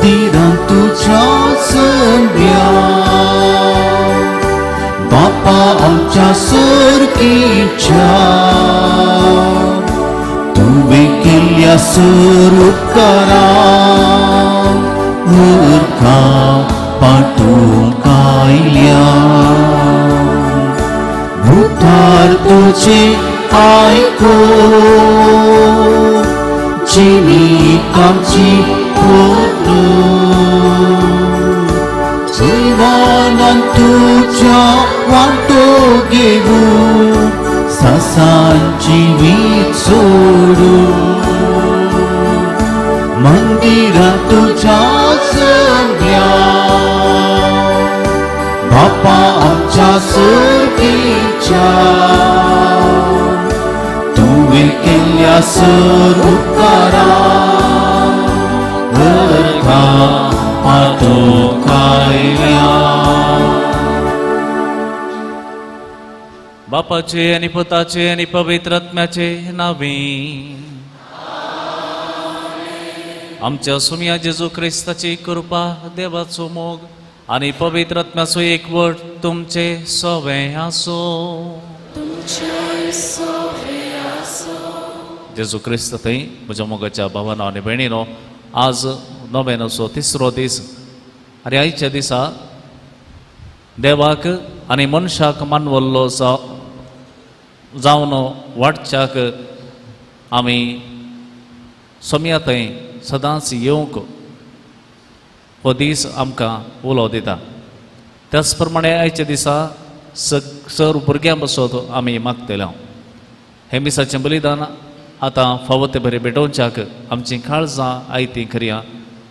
मंदिरां तुज्या चल्या बापा आमच्या सर्गीच्या तुवें केल्ल्या सर उपकारा उरका पाटूंक आयल्या भुतार तुजे आयको जिवीत आमची पोतू जिवानान तुज्या वांटो घेवूं ससान जिवीत सोडू मंदिरां तुज्या चल्या बापा आमच्या सर्गीच्या तुवें केल्ल्या सर उपकारा अर्था पाटोवंक आयल्या. बापाचे आनी पुताचे आनी पवित्र आत्म्याचे नांवे. आमच्या सुमया जेजू क्रिस्ताची कृपा, देवाचो मोग आनी पवित्र आत्म्याचो एकवट तुमचे सवें आसूं. जेजू क्रिस्त थंय म्हज्या मोगाच्या भावानो आनी भयणीनो, आज नोव्यानाचो तिसरो दीस आनी आयच्या दिसा देवाक आनी मनशाक मानवल्लो जावन वाडच्याक आमी सोम्या थंय सदांच येवंक हो दीस आमकां उलो दिता. त्याच प्रमाणे आयच्या दिसा सर भुरग्यां बसत आमी मागतले. हें मिसाचें बलिदान आतां फावो ते बरें भेटोवच्याक आमचीं काळजां आयतीं करया.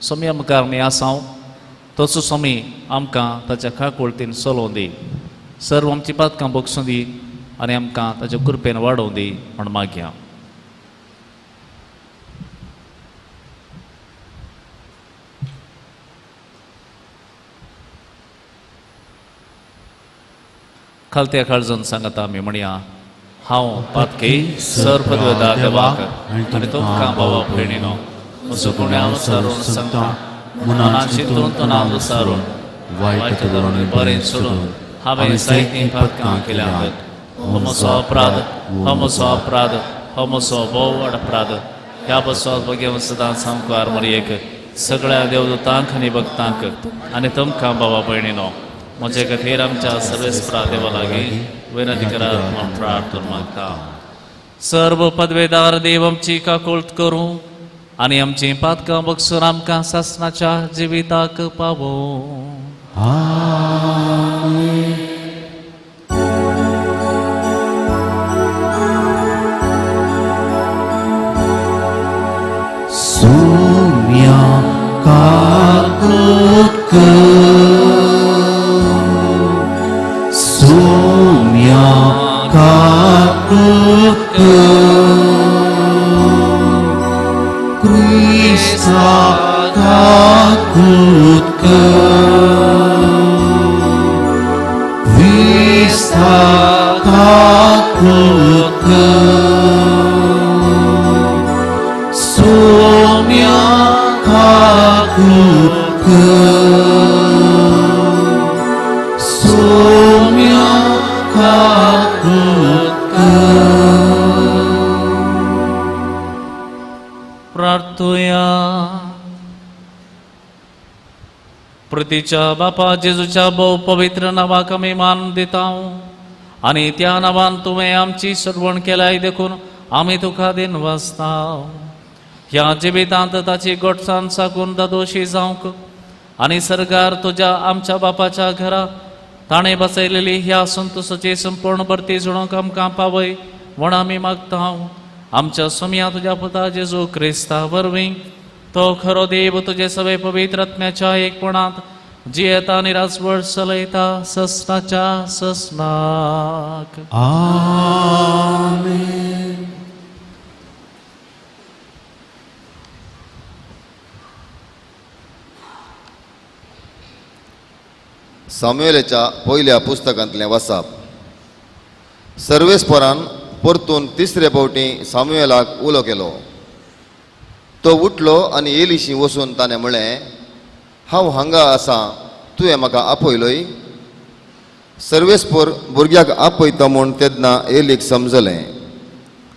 सोम्या मुखार आमी आसाव तसो स्वामी आमकां ताच्या काकुळतीन चलोवं दी. सर्व आमची पातकां बगसूं दी आनी आमकां ताच्या कृपेन वाडोवं दी म्हण मागया. खालत्या काळजान सांगता आमी म्हणया, हांव पातकी सर पदवेदार देवाक आनी तुमकां भावा भयणीनो म्हजो गुन्यांव सारून सांगता, मनान चिंतून तणाव सारून वायट धरून बरें सोडून हांवें जायतीं पातकां केल्यांत. हो म्हजो अपराध, हो म्हजो अपराध, हो म्हजो भोव व्हड अपराध. ह्या बसवास भगेवन सदांच सामकार मरयेक सगळ्या देवदूतांक आनी भक्तांक आनी तुमकां भावा भयणीनो म्हजे खातीर आमच्या सर्वेस्परा देवा लागीं विनंती करात म्हूण प्रार्थना मागता. सर्व पदवेदार देव आमची काकुळट करूं आनी आमचीं पातकां बगसून आमकां सासणाच्या जिविताक पावोवं. आमेन. सोम्या काकुळट कर, सोम्या काकुळट कर, क्रिस्ता काकुळट कर, क्रिस्ता काकुळट कर, सोम्या काकुळट कर, सोम्या काकुळट कर. प्रार्थुया. पृथ्वीच्या बापा जेजूच्या भोव पवित्र नांवाक आमी मान दिता आनी त्या नांवान तुवें आमची सरवण केल्याय देखून आमी तुका दिन वाचता. ह्या जिवितांत ताची गोडसाण साकून दादोशी जावंक आनी सरकार तुज्या आमच्या बापाच्या घरा ताणें बसयलेली ह्या संतोसाची संपूर्ण भरती जुळोवंक आमकां पावय म्हूण आमी मागता. आमच्या सोम्या तुज्या पुता जेजू क्रिस्ता वरवीं तो खरो देव तुजे सगळे पवित्र आत्म्याच्या एकपणांत जियेता आनी राजवट चलयता ससनाच्या ससनाक. आमेन. सामुएलाच्या पयल्या पुस्तकांतलें वाचप. सर्वेस्परान परतून तिसरे फावटी सामुएलाक उलो केलो. तो उठलो आनी एलिशी वचून ताणें म्हळें, हांव हांगा आसा, तुवें म्हाका आपयलोय. सर्वेस्पोर भुरग्याक आपयता म्हूण तेन्ना एलीक समजलें.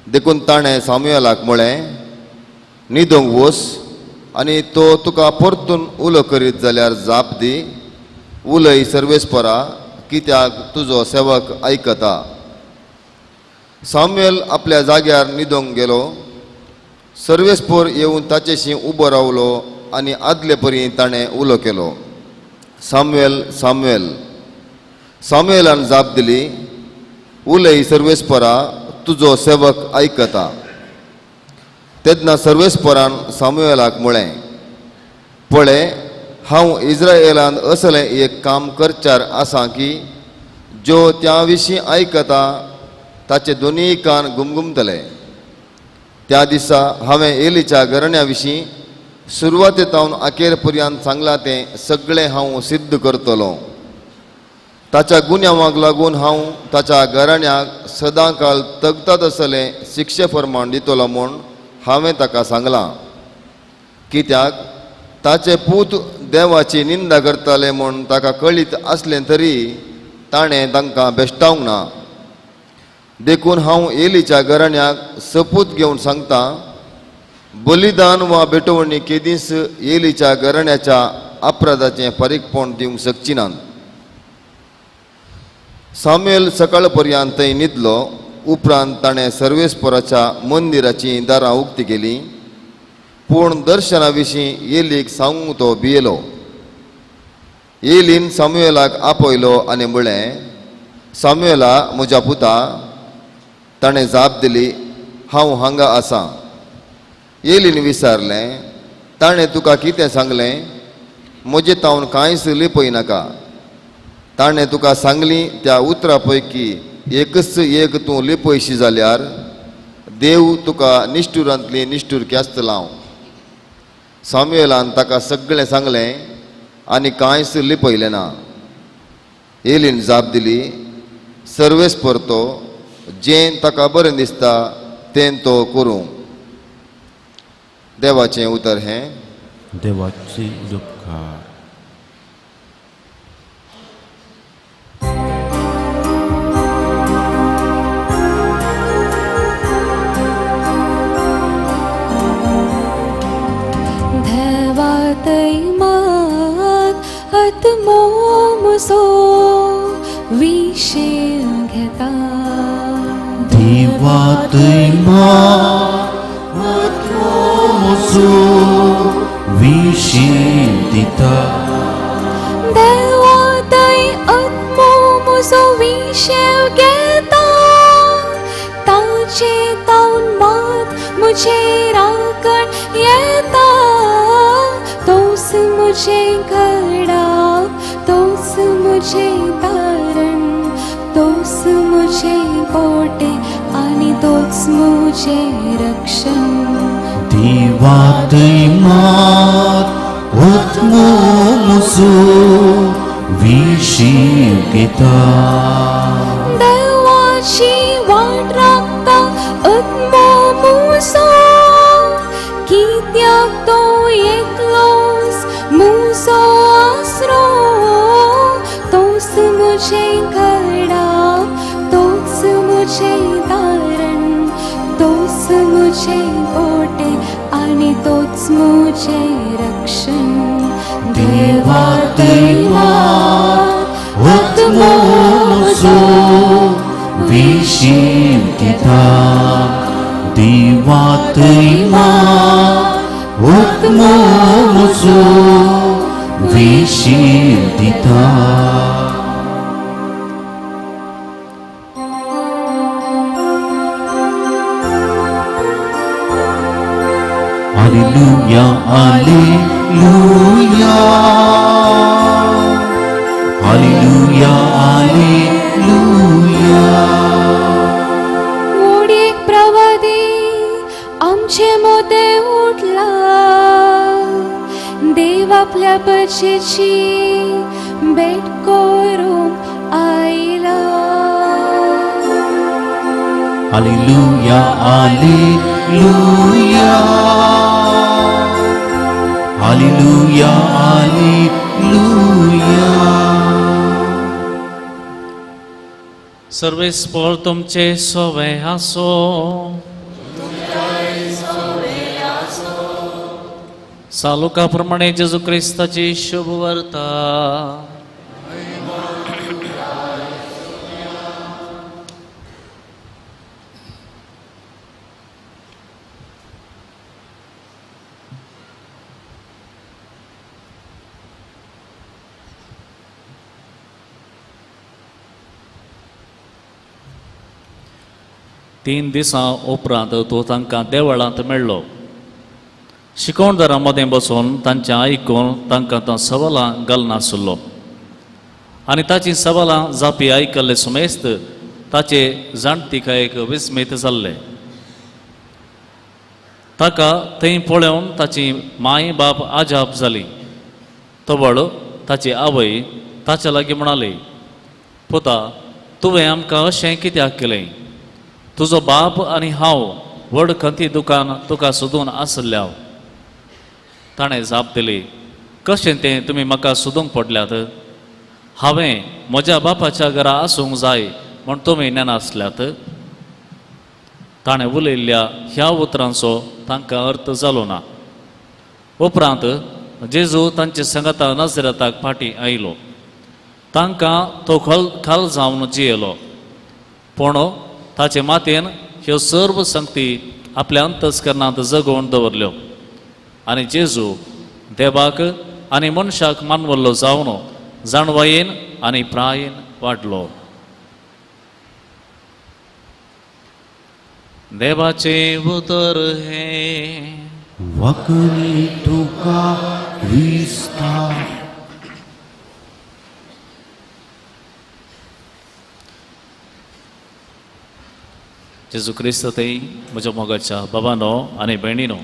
देखून ताणें सामुएलाक म्हळें, न्हिदोंक वच आनी तो तुका परतून उलो करीत जाल्यार जाप दी, उलय सर्वेस्पोरा, कित्याक तुजो सेवक आयकता. सामुएल आपल्या जाग्यार न्हिदोंक गेलो. सर्वेस्पोर येवन ताचेशी उबो रावलो आनी आदले परी ताणें उलो केलो, सामुएल, सामुएल. सामुएलान जाप दिली, उलय सर्वेस्पोरा, तुजो सेवक आयकता. तेन्ना सर्वेस्पोरान सामुएलाक म्हळें, पळय, हांव इज्रायलान असलें एक काम करच्यार आसा की ज्यो त्या विशीं आयकता ताचे दोनूय कान गुमगुमतले. त्या दिसा हांवें एलीच्या घराण्या विशीं सुरवाते तावन अखेर पर्यंत सांगलां तें सगळें हांव सिद्ध करतलो. ताच्या गुन्यांवाक लागून हांव ताच्या घराण्याक सदांकाल तगतात असलें शिक्षे फर्माण दितलो म्हूण हांवें ताका सांगलां, कित्याक ताचे पूत देवाची निंदा करताले म्हूण ताका कळीत आसलें तरी ताणें तांकां बेश्टावंक ना. देखून हांव एलीच्या घराण्याक सपूत घेवन सांगता, बलिदान वा भेटवणी केदींच एलीच्या घराण्याच्या अपराधाचें फारीकपण दिवंक शकची नात. सामुएल सकाळ पर्यंत थंय न्हिदलो. उपरांत ताणें सर्वेस्पोराच्या मंदिराचीं दारां उक्ती केलीं, पूण दर्शना विशीं एलीक सांगूंक तो भियेलो. एलीन सामुएलाक आपयलो आनी म्हळें, सामुएला, म्हज्या पुता. ताणें जाप दिली, हांव हांगा आसा. एलीन विचारलें, ताणें तुका कितें सांगलें? म्हजे तावन कांयच लिपय नाका. ताणें तुका सांगली त्या उतरां पैकी एकच एक तूं लिपयशी जाल्यार देव तुका निश्ठुरांतली निश्ठूर ख्यास्त लाव. सामुएलान ताका सगळें सांगलें आनी कांयच लिपयलें ना. एलीन जाप दिली, सर्वेस परतो जें ताका बरें दिसता तें तो करूं. देवाचें उतर हें. देवाचे उपकार. देवातैमात आत्मो म्हजो विशय घेता. देवातैमा आत्मो म्हजो विशीं दिता. देवातय आत्मो म्हजो विशय घेता. ताचे तावन मात म्हजे राखण येता. तोच म्हजे घडा, तोच म्हजे तारण, तोच म्हजे कोटे आनी तोच म्हजे रक्षण. देवातैमात आत्मो म्हजो विशीं घेता. देवाची वाट राखता आत्मो म्हजो, कित्याक तो एकलोच म्हजो आसरो. तोच म्हजे घडा, तोच म्हजे तारण, तोच म्हजे कोटे आनी तोच म्हजे रक्षण. देवातैमात आत्मो म्हजो विशीं घेता. देवातैमात आत्मो म्हजो विशीं दिता. Alleluia, Alleluia, Alleluia, Alleluia. एक प्रवादी आमचे मोते उठला. देव आपल्या बचेची भेट करूंक आयला. Alleluia, Alleluia, hallelujah hallelujah. सर्वेस्पोर तुमचे सोवे आसो. सालुका प्रमाणे जेजू क्रिस्ताची शुभ वार्ता. तीन दिसां उपरांत तो तांकां देवळांत मेळ्ळो. शिकोवणदारां मदें बसून तांचें आयकून तांकां तो सवालां घालनासलो आनी ताचीं सवालां जापी आयकल्ले सुमेस्त ताचे जाणतिकायेक विस्मीत जाल्ले. ताका थंय पळोवन ताची माय बाप आजाप जाली. तवळ ताची आवय ताच्या लागीं म्हणाली, पुता, तुवें आमकां अशें कित्याक केलें? तुजो बाप आनी हांव व्हड खंती दुकान तुका सोदून आसल्या. ताणें जाप दिली, कशें तें तुमी म्हाका सोदूंक पडल्यात? हांवें म्हज्या बापाच्या घरा आसूंक जाय म्हूण तुमी नेनासल्यात. ताणें उलयल्ल्या ह्या उतरांचो तांकां अर्थ जालो ना. उपरांत जेजू तांचे सांगाता नजरेताक फाटीं आयलो. तांकां तो खाल जावन जियेलो. पूण ताचे मातयेन ह्यो सर्व संगती आपल्या अंतस्करणांत जगोवन दवरल्यो आनी जेजू देवाक आनी मनशाक मानवल्लो जावन जाणवायेन आनी प्रायेन वाडलो. देवाचें उतर हें. वखणी तुका क्रिस्ता. जेजू क्रिस्त थंय म्हज्या मोगाच्या बाबानो आनी भयणीनो,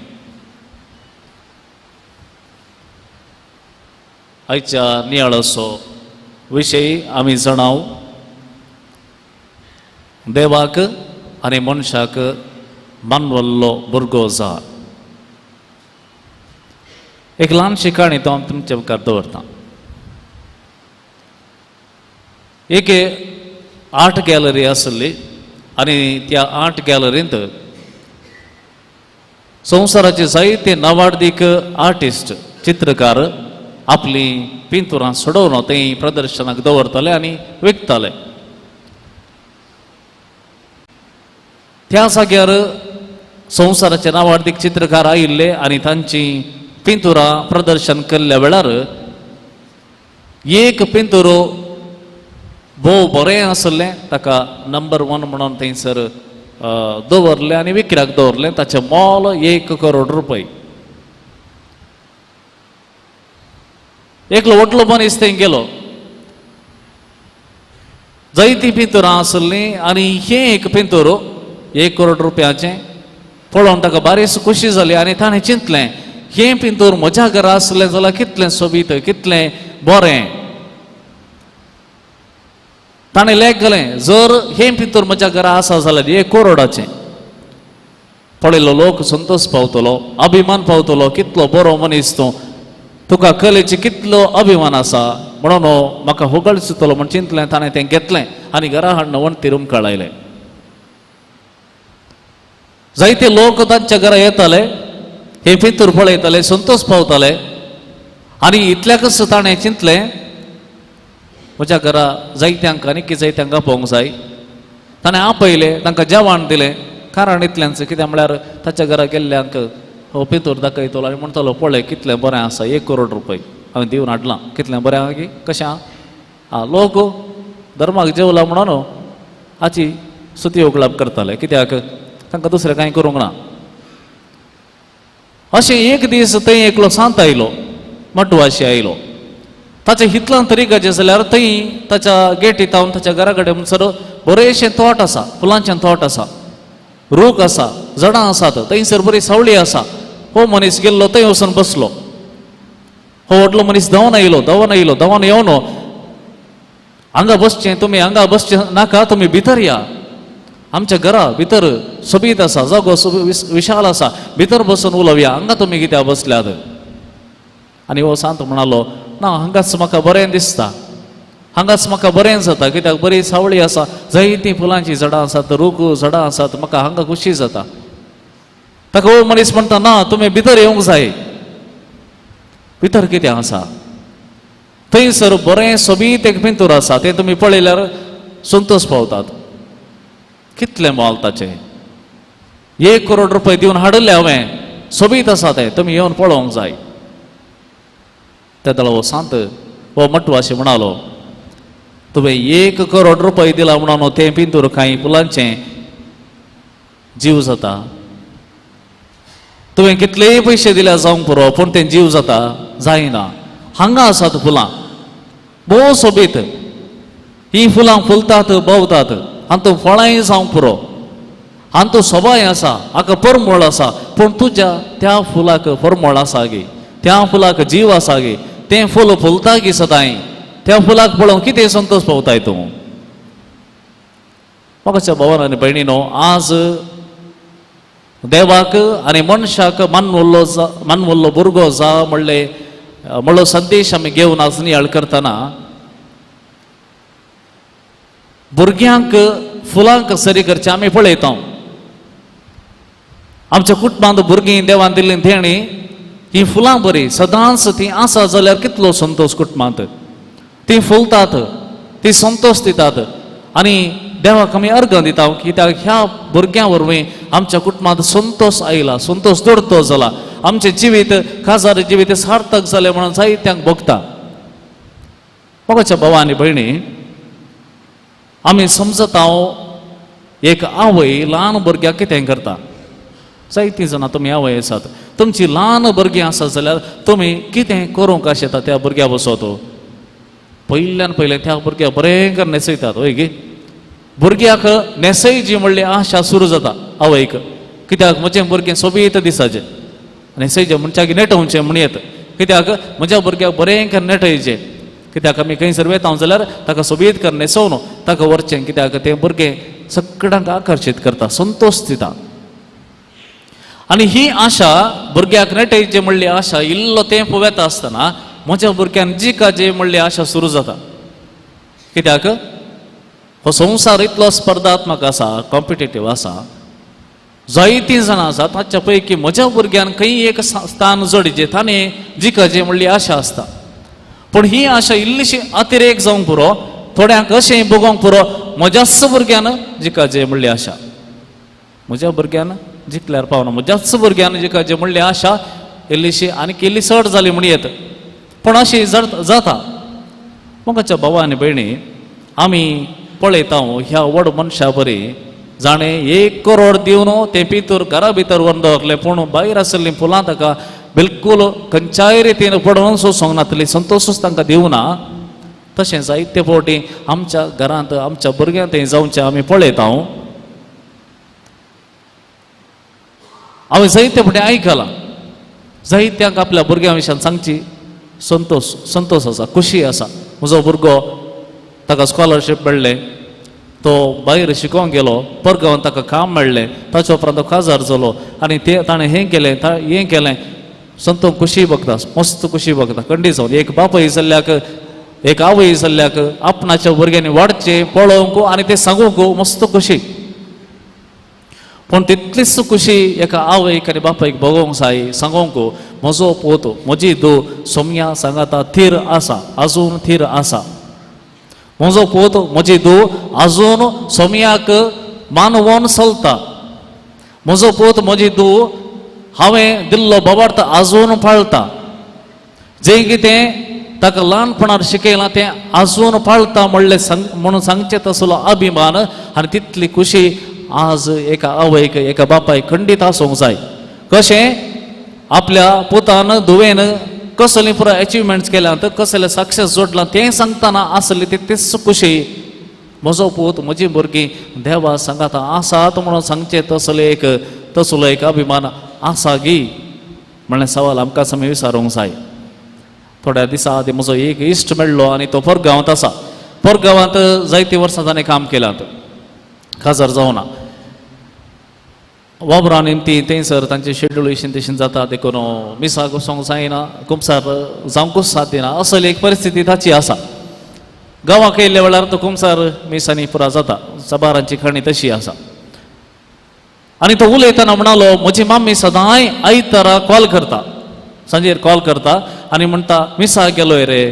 आयच्या नियाळाचो विशय आमी जाणाव देवाक आनी मनशाक मानवल्लो भुरगो जा. एक ल्हानशी काणी तो हांव तुमच्या मुखार दवरता. एक आर्ट गॅलरी आसली आनी त्या आर्ट गॅलरींत संवसाराचे जायते नावाडदीक आर्टिस्ट चित्रकार आपली पिंतुरां सोडोवन थंय प्रदर्शनाक दवरताले आनी विकताले. त्या जाग्यार संवसाराचे नावाडदीक चित्रकार आयिल्ले आनी तांची पिंतुरां प्रदर्शन केल्ल्या वेळार एक पिंतूर भोव बरें आसलें, ताका नंबर 1 म्हणून थंयसर दवरलें आनी विकऱ्याक दवरलें. ताचें मोल 1 करोड रुपये. एकलो व्हडलो मनीस थंय गेलो. जायतीं पिंतुरां आसलीं आनी हें एक पिंतूर 1 करोड रुपयाचें पळोवन ताका बारीस खोशी जाली आनी ताणें चिंतलें, हें पिंतूर म्हज्या घरा आसलें जाल्यार कितलें सोबीत, कितलें बरें. ताणें लेख घालें, जर हें पिंतूर म्हज्या घरा आसा जाल्यार 1 करोडाचें. पळयलो लोक संतोश पावतलो, अभिमान पावतलो, कितलो बरो मनीस तूं, तुका कलेची कितलो अभिमान आसा म्हणून म्हाका होगळचितलो म्हण चिंतलें. ताणें तें घेतलें आनी घरा हाडून वण्टीर उमकळायलें. जायते लोक तांच्या घरा येताले, हे पिंतूर पळयताले, संतोश पावताले आनी इतल्याकच ताणें चिंतलें, म्हज्या घरा जायत्यांक आनी जायत्यांक आपोवंक जाय. ताणें आपयलें, तांकां जेवण दिलें. कारण इतल्यांच कित्याक म्हळ्यार ताच्या घरा गेल्ल्यांक हो पिंतूर दाखयतलो आनी म्हणटलो, पळय कितलें बरें आसा, 1 करोड रुपये हांवें दिवन हाडलां, कितलें बरें आहा की कशें आहा. लोक धर्माक जेवला म्हणून हाची सुती उगळाप करताले, कित्याक तांकां दुसरें कांय करूंक ना. अशें एक दीस थंय एकलो सांत आयलो, मटवाशी आयलो. ताच्या हितलान तरीकाचें जाल्यार थंय ताच्या गेटी तावन ताच्या घरा कडेन म्हणसर बरेंशें तोट आसा, फुलांचें तोट आसा, रूख आसा, झाडां आसात, थंयसर बरी सावळी आसा. हो मनीस गेल्लो थंय वचून बसलो. हो व्हडलो मनीस धांवन आयलो, धांवन आयलो, धांवन येवन हांगा बसचें तुमी, हांगा बसचें नाका, तुमी भितर या, आमच्या घरा भितर सोबीत आसा, जागो विशाल आसा, भितर बसून उलोवया, हांगा तुमी कित्याक बसल्यात. आनी हो सांत म्हणालो, ना हांगाच म्हाका बरें दिसता, हांगाच म्हाका बरें जाता, कित्याक बरी सावळी आसा, जायतीं फुलांचीं झाडां आसात, रूख झाडां आसात, म्हाका हांगा खुशी जाता. ताका हो मनीस म्हणटा, ना तुमी भितर येवंक जाय. भितर कितें आसा? थंयसर बरें सोबीत एक पिंतूर आसा, तें तुमी पळयल्यार संतोश पावतात. कितलें मोल ताचें? 1 करोड रुपये दिवन हाडिल्लें हांवें, सोबीत आसा तें, तुमी येवन पळोवंक जाय. तेदळा हो सांत हो मटवाशी म्हणालो, तुवें 1 करोड रुपये दिला म्हणून तें पिंतूर कांय फुलांचें जीव जाता. तुवें कितलेय पयशे दिल्यार जावंक पुरो, पूण तें जीव जाता जायना. हांगा आसात फुलां भोव सोबीत, ही फुलां फुलतात भोंवतात, हातूंत फळांय जावंक पुरो, हातूंत सोबाय आसा, हाका परमळ आसा, पूण तुज्या त्या फुलाक परमळ आसा गे, त्या फुलाक जीव आसा गे, तें फूल फुलता गी सदांय, त्या फुलाक पळोवन कितें संतोश पावताय तूं? म्हाका भावान आनी भयणीनो, आज देवाक आनी मनशाक मानवल्लो मानवल्लो भुरगो जा म्हणले म्हणलो संदेश आमी घेवन आज नियाळ करतना भुरग्यांक फुलांक सरी करचें आमी पळयता. आमच्या कुटुंबांत भुरगीं देवान दिल्लीं देणी ही फुलां बरीं सदांच तीं आसा जाल्यार कितलो संतोश कुटुंबांत, तीं फुलतात, तीं संतोश दितात आनी देवाक आमी अर्घ दिता कित्याक ह्या भुरग्यां वरवीं आमच्या कुटुंबांत संतोश आयला, संतोश दोडतो जाला, आमचें जिवीत काजार जिवीत सार्थक जालें म्हणून जायत्यांक भोगता. मोगाच्या भावा आनी भयणी, आमी समजता एक आवय ल्हान भुरग्याक कितें करता. जायतीं जाणां तुमी आवय आसात, तुमची ल्हान भुरगीं आसात जाल्यार तुमी कितें करूंक आशेता त्या भुरग्या बसत? पयल्यान पयलें त्या भुरग्याक बरें कर न्हेसयतात, हय गे? भुरग्याक न्हेसयची म्हणली आशा सुरू जाता आवयक, कित्याक म्हजें भुरगें सोबीत दिसाचें, न्हेसयचें म्हणच्याक नेटोवचें म्हण येत, कित्याक म्हज्या भुरग्याक बरें कर नेटयचें, कित्याक आमी खंयसर वेता जाल्यार ताका सोबीत कर न्हेसोवन ताका व्हरचें, कित्याक तें भुरगें सगळ्यांक आकर्शीत करता, संतोश दिता. आनी ही आशा भुरग्याक नेटयची म्हणली आशा इल्लो तेंप वेता आसतना म्हज्या भुरग्यान जिकाचे म्हणली आशा सुरू जाता, कित्याक हो संवसार इतलो स्पर्धात्मक आसा, कॉम्पिटेटीव आसा, जायतीं जाणां आसा, ताच्या पैकी म्हज्या भुरग्यान खंय एक स्थान जोडचें, ताणें जिकाचें म्हणली आशा आसता. पूण ही आशा इल्लीशी अतिरेक जावंक पुरो, थोड्यांक अशें भोगोवंक पुरो, म्हज्याच भुरग्यान जिकाचें म्हणली आशा, म्हज्या भुरग्यान जिखल्यार पावना, म्हज्याच भुरग्यान जिकाचें म्हणली आशा इल्लीशी आनीक इल्ली चड जाली म्हण येत, पूण अशी जाता. मोगाच्या भावा आनी भयणी, आमी पळयता ह्या व्हड मनशा बरी जाणें 1 करोड दिवन तें पितूर घरा भितर व्हरून दवरलें, पूण भायर आशिल्लीं फुलां ताका बिलकूल खंयच्याय रितीन पडोवन सोंसूंक नातली, संतोशूच तांकां दिवना. तशें जायते फावटी आमच्या घरांत आमच्या भुरग्यांत तें जावचें आमी पळयता. हांवें जायते फावटी आयकलां, जायत्यांक आपल्या भुरग्यां विशयान सांगची संतोश संतोश आसा, खुशी आसा, म्हजो भुरगो ताका स्कॉलरशीप मेळ्ळें, तो भायर शिकोवंक गेलो, परगांवांत ताका काम मेळ्ळें, ताच्या उपरांत तो काजार जालो आनी ते ताणें हें केलें हें केलें, संतोष खुशी बघता, मस्त खुशी बघता. खंडीत जावन एक बापूय जाल्ल्याक एक आवय जाल्ल्याक आपणाच्या भुरग्यांनी वाडचें पळोवंक आनी तें सांगूंक मस्त खुशी. पूण तितलीच खुशी एका आवयक आनी बापायक भोगोवंक जाय, सांगोंक म्हजो पोत म्हजी धूव सोम्या सांगाता थीर आसा, आजून थीर आसा, म्हजो पोत म्हजी धूव आजून सोम्याक मानवोन चलता, म्हजो पोत म्हजी धूव हांवें दिल्लो बाबार्थ आजून पाळटा, जें कितें ताका ल्हानपणार शिकयलां तें आजून पाळटा म्हणलें सांग म्हणून सांगचें तसलो अभिमान आनी तितली खुशी आज एका आवयक एका बापायक खंडीत आसूंक जाय. कशें आपल्या पुतान धुवेन कसली पुराय एचिवमेंट्स केल्यात, कसलें सक्सेस जोडलां तें सांगतना आसली तितलीच खुशी म्हजो पूत म्हजी भुरगीं देवा सांगाता आसात म्हणून सांगचें तसलो एक तसलो एक अभिमान आसा गी म्हणलें सवाल आमकां आमी विचारूंक जाय. थोड्या दिसा आदीं म्हजो एक इश्ट मेळ्ळो आनी तो परगांवांत आसा. परगांवांत जायतीं वर्सां ताणें काम केलां, काजार जावना. वावरा निमती थंयसर तांचे शेड्यूल अशें तशें जाता देखून मिसाक वचोंक जायना, कुमसार जावंकूच साथ दिना, असली एक परिस्थिती ताची आसा. गांवाक येयल्ल्या वेळार तो कुमसार मिसांनी पुरा जाता, सबारांची खणी तशी आसा. आनी तो उलयतना म्हणालो, म्हजी माम्मी सदांय आयतारा कॉल करता, सांजेर कॉल करता आनी म्हणटा मिसाक गेलोय रे.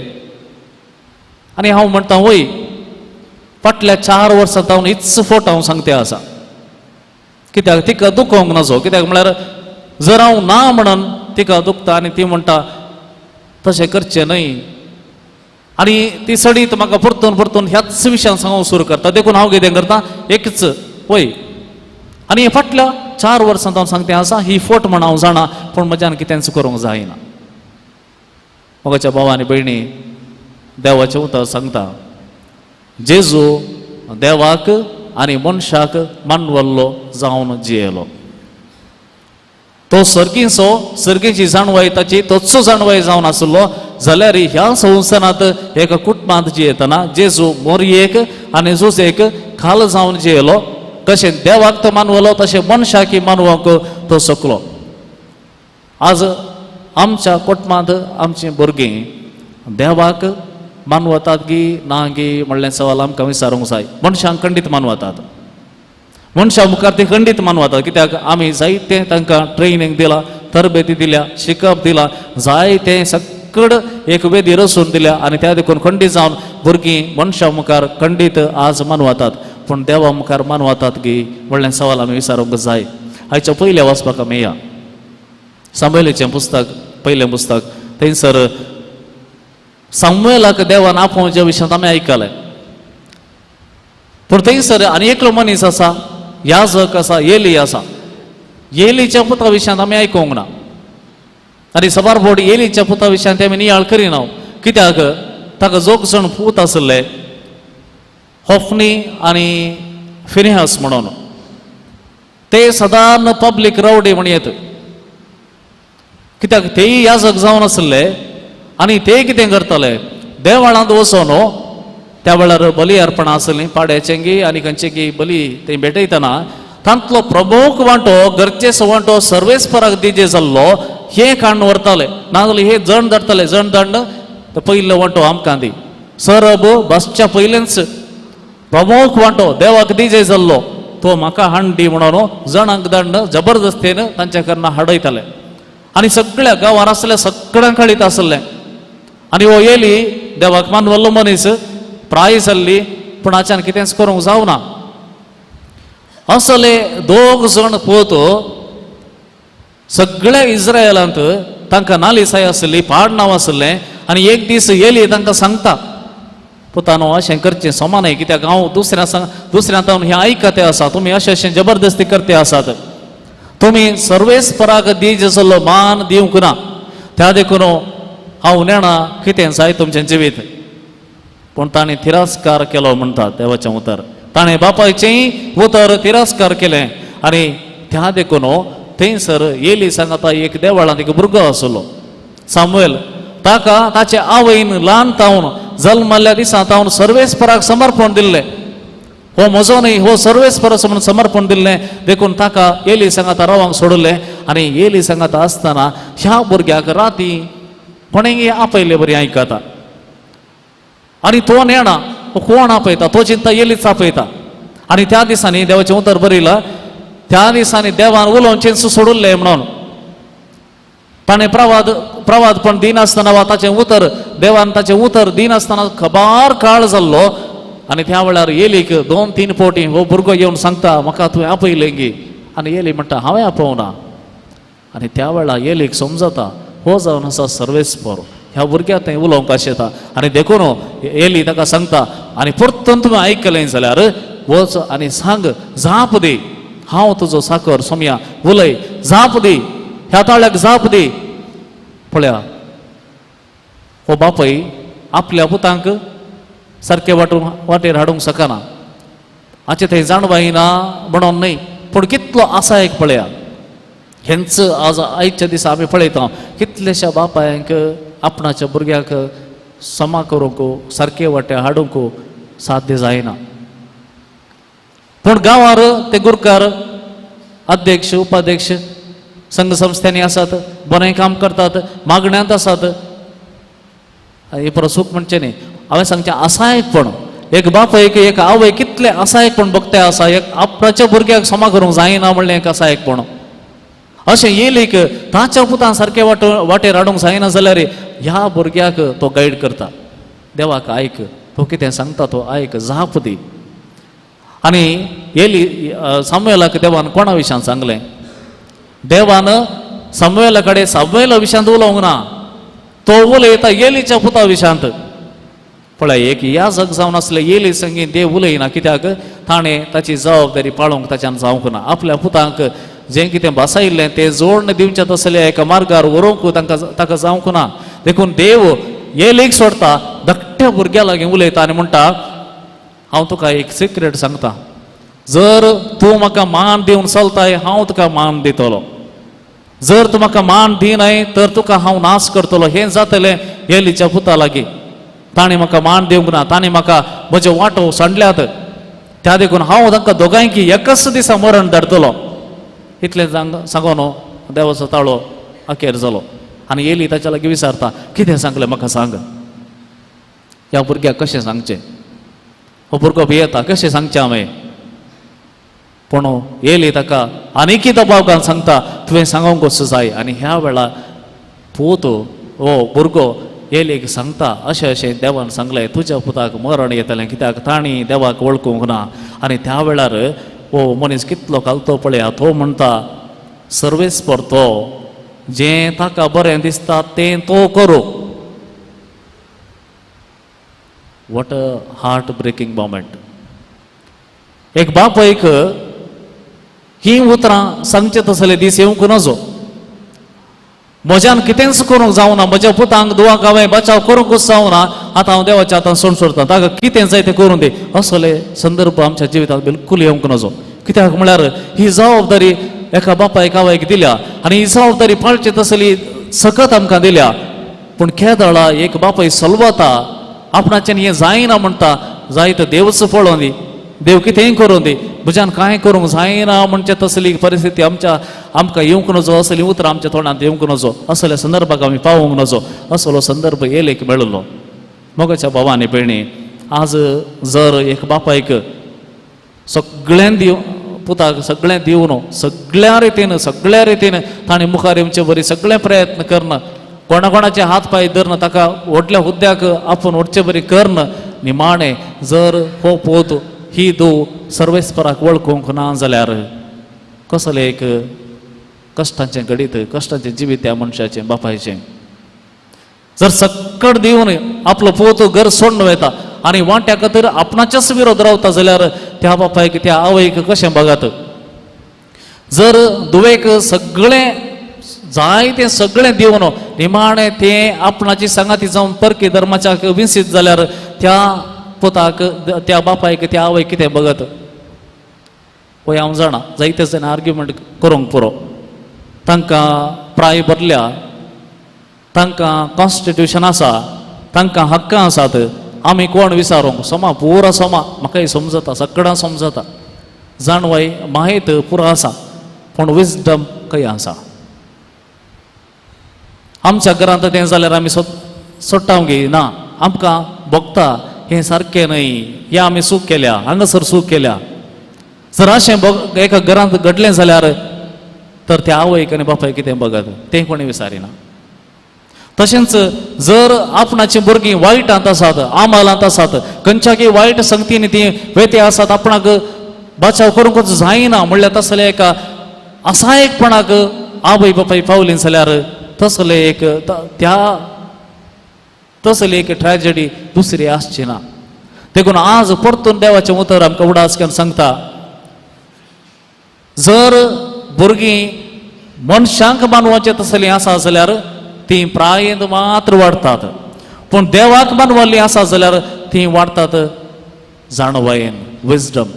आनी हांव म्हणटा वय, फाटल्या 4 वर्सां हांव हीच फोट हांव सांगते आसा. कित्याक तिका दुखोवंक नजो, कित्याक म्हळ्यार जर हांव ना म्हणून तिका दुखता आनी ती म्हणटा तशें करचें न्हय. आनी ती सडीत म्हाका परतून परतून ह्याच विशयान सांगूंक सुरू करता. देखून हांव कितें करता एकच पळय. आनी फाटल्या 4 वर्सां हांव सांगते आसा ही फोट म्हण हांव जाणा, पूण म्हज्यान कितेंच करूंक जायना. मोगाच्या भाव आनी भयणी, देवाचें उतर सांगता जेजू देवाक आनी मनशाक मानवल्लो जावन जियेलो. तो सर्गीचो, सर्गीची जाणवाय ताची तोच जाणवाय जावन आसलो जाल्यार ह्या संवसारांत एका कुटुंबांत जियेतना जेजू मोरयेक आनी जुजेक खाल जावन जियेलो. तशें देवाक तो मानवलो तशें मनशाक मानवंक तो शकलो. आज आमच्या कुटुंबांत आमची भुरगीं देवाक मानवतात गी ना गी म्हणलें सवाल आमकां विचारूंक जाय. मनशांक खंडीत मानवतात, मनशां मुखार ती खंडीत मानवतात, कित्याक आमी जायतें तांकां ट्रेनिंग दिलां, तरबेती दिल्या, शिकप दिलां, जायतें सकड एक वेदी रचून दिल्या आनी त्या देखून खंडीत जावन भुरगीं मनशां मुखार खंडीत आज मानवतात. पूण देवा मुखार मानवतात गी म्हणलें सवाल आमी विचारूंक जाय. आयच्या पयल्या वाचपाक आमी या सामुएलाचें पुस्तक, पयलें पुस्तक. थंयसर सामुएलाक देवान आपोवच्या विशयांत आमी आयकलें. पूण थंयसर आनी एकलो मनीस आसा, याजक आसा, एली आसा. एलीच्या पुता विशयांत आमी आयकूंक ना आनी सबार बोड एलीच्या पुता विशयांत आमी नियाळ करिना, कित्याक ताका जोग जण पूत आसले होफनी आनी फिनिहास म्हणून. ते सदान पब्लीक रवडे म्हण येत, कित्याक तेय याजक जावन आसले आनी ते कितें करताले देवळांत वचोन त्या वेळार बली अर्पणां आसलीं पाड्याचेंगी आनी खंयचेंगी बली ते भेटयतना तांतलो प्रमुख वांटो गरजेचो वांटो सर्वेस्पराक दिजे जाल्लो हें काडून व्हरताले, नाजाल्यार हे जण धरताले, जण दंड तो पयलो वांटो आमकां दी सरब बसच्या पयलेंच प्रमुख वांटो देवाक दिजे जाल्लो तो म्हाका हाण दी म्हणून जणांक दंड जबरदस्तेन तांच्या कडन हाडयताले आनी सगळ्या गांवार आसले सगळ्यांक कळीत आसलें. आनी हो येली देवाक मानवल्लो मनीस प्राय जाल्ली पूण आच्यान कितेंच करूंक जावना. असले दोग जण पोत सगळ्या इस्रायलांत तांकां नालिसाय आसली, पाड नांव आसलें. आनी एक दीस येली तांकां सांगता, पुतानो अशें करचें समा न्हय, कित्याक हांव दुसऱ्या सांग दुसऱ्या तावन हें आयकते आसा, तुमी अशें अशें जबरदस्ती करते आसात, तुमी सर्वेस्पराक these जाल्लो मान दिवंक ना, त्या देखून हांव नेणा कितें जाय तुमचें जिवीत. पूण ताणें तिरस्कार केलो म्हणटा देवाचें उतर, ताणें बापायचें उतर तिरस्कार केलें. आनी त्या देखून थंयसर येली सांगता एक देवळांत एक भुरगो आसलो सामुएल, ताका ताचे आवयन ल्हान तावन जल्मल्ल्या दिसा तावन सर्वेस्पराक समर्पण दिल्लें. हो म्हजो न्हय, हो सर्वेस्पर असो म्हणून समर्पण दिल्लें. देखून ताका येली सांगाता रवांक सोडलें. आनी येली सांगाता आसतना ह्या भुरग्याक राती कोणेंय आपयले बरी आयकता आनी तो नेणा कोण आपयता, तो चिंता येलीच आपयता. आनी त्या दिसांनी देवाचें उतर बरयलां, त्या दिसांनी देवान उलोवचें सोडुल्लें म्हणून ताणें प्रवाद प्रवादपण दिनासतना वा ताचें उतर देवान ताचें उतर दिनासतना खबार काळ जाल्लो. आनी त्या वेळार येलीक 2-3 फावटी हो भुरगो येवन सांगता म्हाका तुवें आपयलें गी, आनी येली म्हणटा हांवें आपोवना. आनी त्या वेळार येलीक समजता हो जावन आसा सर्वेस्पर, ह्या भुरग्याक थंय उलोवंक आशेता. आनी देखून येली ताका सांगता आनी परतून तुवें आयकलें जाल्यार वच आनी सांग, जाप दी, हांव तुजो साकर सोमया, उलय, जाप दी, ह्या ताळ्याक जाप दी. पळया हो बापय आपल्या पुतांक सारके वाटून वाटेर हाडूंक शकना, हाचें थंय जाणवाय ना म्हणून न्हय, पूण कितलो आसा एक पळया. हेंच आज आयच्या दिसा आमी पळयता कितलेश्या बापायांक आपणाच्या भुरग्याक समा करूंक सारके वाटे हाडूंक साध्य जायना. पूण गांवार ते गुरकार अध्यक्ष उपाध्यक्ष संघ संस्थांनी आसात, बरें काम करतात, मागण्यांत आसात. हे परत सूख म्हणचें न्ही, हांवें सांगचें असायकपण. एक बापायक एक आवय कितलें असायकपण बघते आसा, एक आपणाच्या भुरग्याक क्षमा करूंक जायना म्हणलें एक असायकपण. अशें येयलीक ताच्या पुतान सारकें वाटेर हाडूंक जायना जाल्यार ह्या भुरग्याक तो गायड करता. देवाक आयक, तो कितें सांगता तो आयक, जाप दी. आनी येली सामुएलाक देवान कोणा विशयान सांगलें? देवान सामुएला कडेन सामुएला विशयांत उलोवंक ना, तो उलयता येलीच्या पुता विशयांत. पळय एक याजक जावन आसले येली संगी देव उलयना, कित्याक ताणें ताची जबाबदारी पाळोवंक ताच्यान जावंक ना. आपल्या पुतांक जें कितें बसायिल्लें तें जोडण दिवचें तसलें एका मार्गार व्हरूंक तांकां ताका जावंक ना. देखून देव येलीक सोडता, धाकट्या भुरग्या लागीं उलयता आनी म्हणटा, हांव तुका एक सिक्रेट सांगता, जर तूं म्हाका मान दिवन चलताय हांव तुका मान दितलो, जर तूं म्हाका मान दिनाय तर तुका हांव नाश करतलो. हें जातलें येलीच्या पुता लागीं. ताणें म्हाका मान दिवंक ना, ताणें म्हाका म्हजे वांटो सांडल्यात, त्या देखून हांव तांकां दोगांयकी एकच दिसा मरण धाडटलो. इतलें सांगून देवाचो ताळो अखेर जालो. आनी येली ताच्या लागीं विचारता, कितें सांगलें म्हाका सांग, ह्या भुरग्याक कशें सांगचें, हो भुरगो भियेता, कशें सांगचें हांवें? पूण येली ताका आनीकय दबाव घालून सांगता, तुवें सांगूंकच जाय. आनी ह्या वेळार पूत हो भुरगो येलीक सांगता, अशें अशें देवान सांगलें, तुज्या पुताक मरण येतलें, कित्याक तांणी देवाक वळखूंक ना. आनी त्या वेळार हो मनीस कितलो घालतो पळया, तो म्हणटा सर्वेस्पर तो जें ताका बरें दिसता तें तो करूं. What a heart breaking moment. एक बापायक हीं उतरां सांगचे तसले दीस येवंक नजो. म्हज्यान कितेंच करूंक जावना, म्हज्या पुतांक दुवाक हांवें बचाव करूंकच जावना, आतां हांव देवाच्या हातान सोड सोडटा, ताका कितें जाय तें करूं दी. असले संदर्भ आमच्या जिवितांत बिलकूल येवंक नजो. कित्याक म्हळ्यार ही जबाबदारी एका बापायक आवयक दिल्या आनी ही जबाबदारी पाळची तसली सकत आमकां दिल्या. पूण केदळा एक बापाय सलवता, आपणाच्यान हें जायना म्हणटा, जाय तर देवच पळोवं दी, देव कितेंय करूं दी, म्हज्यान कांय करूंक जायना म्हणचे तसली परिस्थिती आमच्या आमकां येवंक नजो, असली उतरां आमच्या तोंडांत येवंक नजो, असल्या संदर्भाक आमी पावूंक नजो. असलो संदर्भ येलेक मेळिल्लो. मोगाच्या भावा आनी भयणी, आज जर एक बापायक सगळ्यां दिव पुताक सगळें दिवन सगळ्या रितीन सगळ्या रितीन ताणें मुखार येवचे बरी सगळे प्रयत्न करण, कोणा कोणाचे हात पांय धरून ताका व्हडल्या हुद्द्याक आपूण व्हडचे बरी करण, निमाणें जर हो पोत ही धूव सर्वेस्पराक वळखूंक ना जाल्यार कसलें एक कश्टांचें घडीत, कश्टांचें जिवीत त्या मनशाचें बापायचें. जर सक्कड दिवन आपलो पोत घर सोडून वता आनी वांट्या खातीर आपणाच्याच विरोध रावता जाल्यार त्या बापायक त्या आवयक कशें बघात. जर धुवेक सगळें जाय तें सगळें दिवन निमाणें तें आपणाची सांगाती जावन परकी धर्माच्या विंसीत जाल्यार त्या पुताक त्या बापायक त्या आवयक कितें बघत. पळय हांव जाणा जायते जाण आर्ग्युमेंट करूंक पुरो, तांकां प्राय भरल्या, तांकां कॉन्स्टिट्युशन आसा, तांकां हक्कां आसात, आमी कोण विचारूंक समा पुरा समा म्हाकाय समजता, सगळ्यां समजता, जाणवाय माहीत पुरो आसा, पूण विजडम खंय आसा. आमच्या घरांत तें जाल्यार आमी सोडटा गे ना, आमकां भोगता हें सारकें न्हय, हें आमी चूक केल्या, हांगासर चूक केल्या. जर अशें एका घरांत घडलें जाल्यार तर त्या आवयक आनी बापायक कितें बघत तें कोणी विचारिना. तशेंच जर आपणाची भुरगीं वायटांत आसात, आमालांत आसात, खंयच्याकी वायट संगतीन ती वेते आसात, आपणाक बचाव करूंकच जायना म्हणल्यार तसले एका असायकपणाक आवय बापाय पावली जाल्यार तसले एक त्या तसली एक ट्रॅजेडी दुसरी आसची ना. देखून आज परतून देवाचें उतर आमकां उडास करून सांगता, जर भुरगीं मनशांक मानवाचें तसलीं आसा जाल्यार तीं प्रायेंत मात्र वाडटात, पूण देवाक मानवल्लीं आसा जाल्यार तीं वाडटात जाणवायेन, विजडम.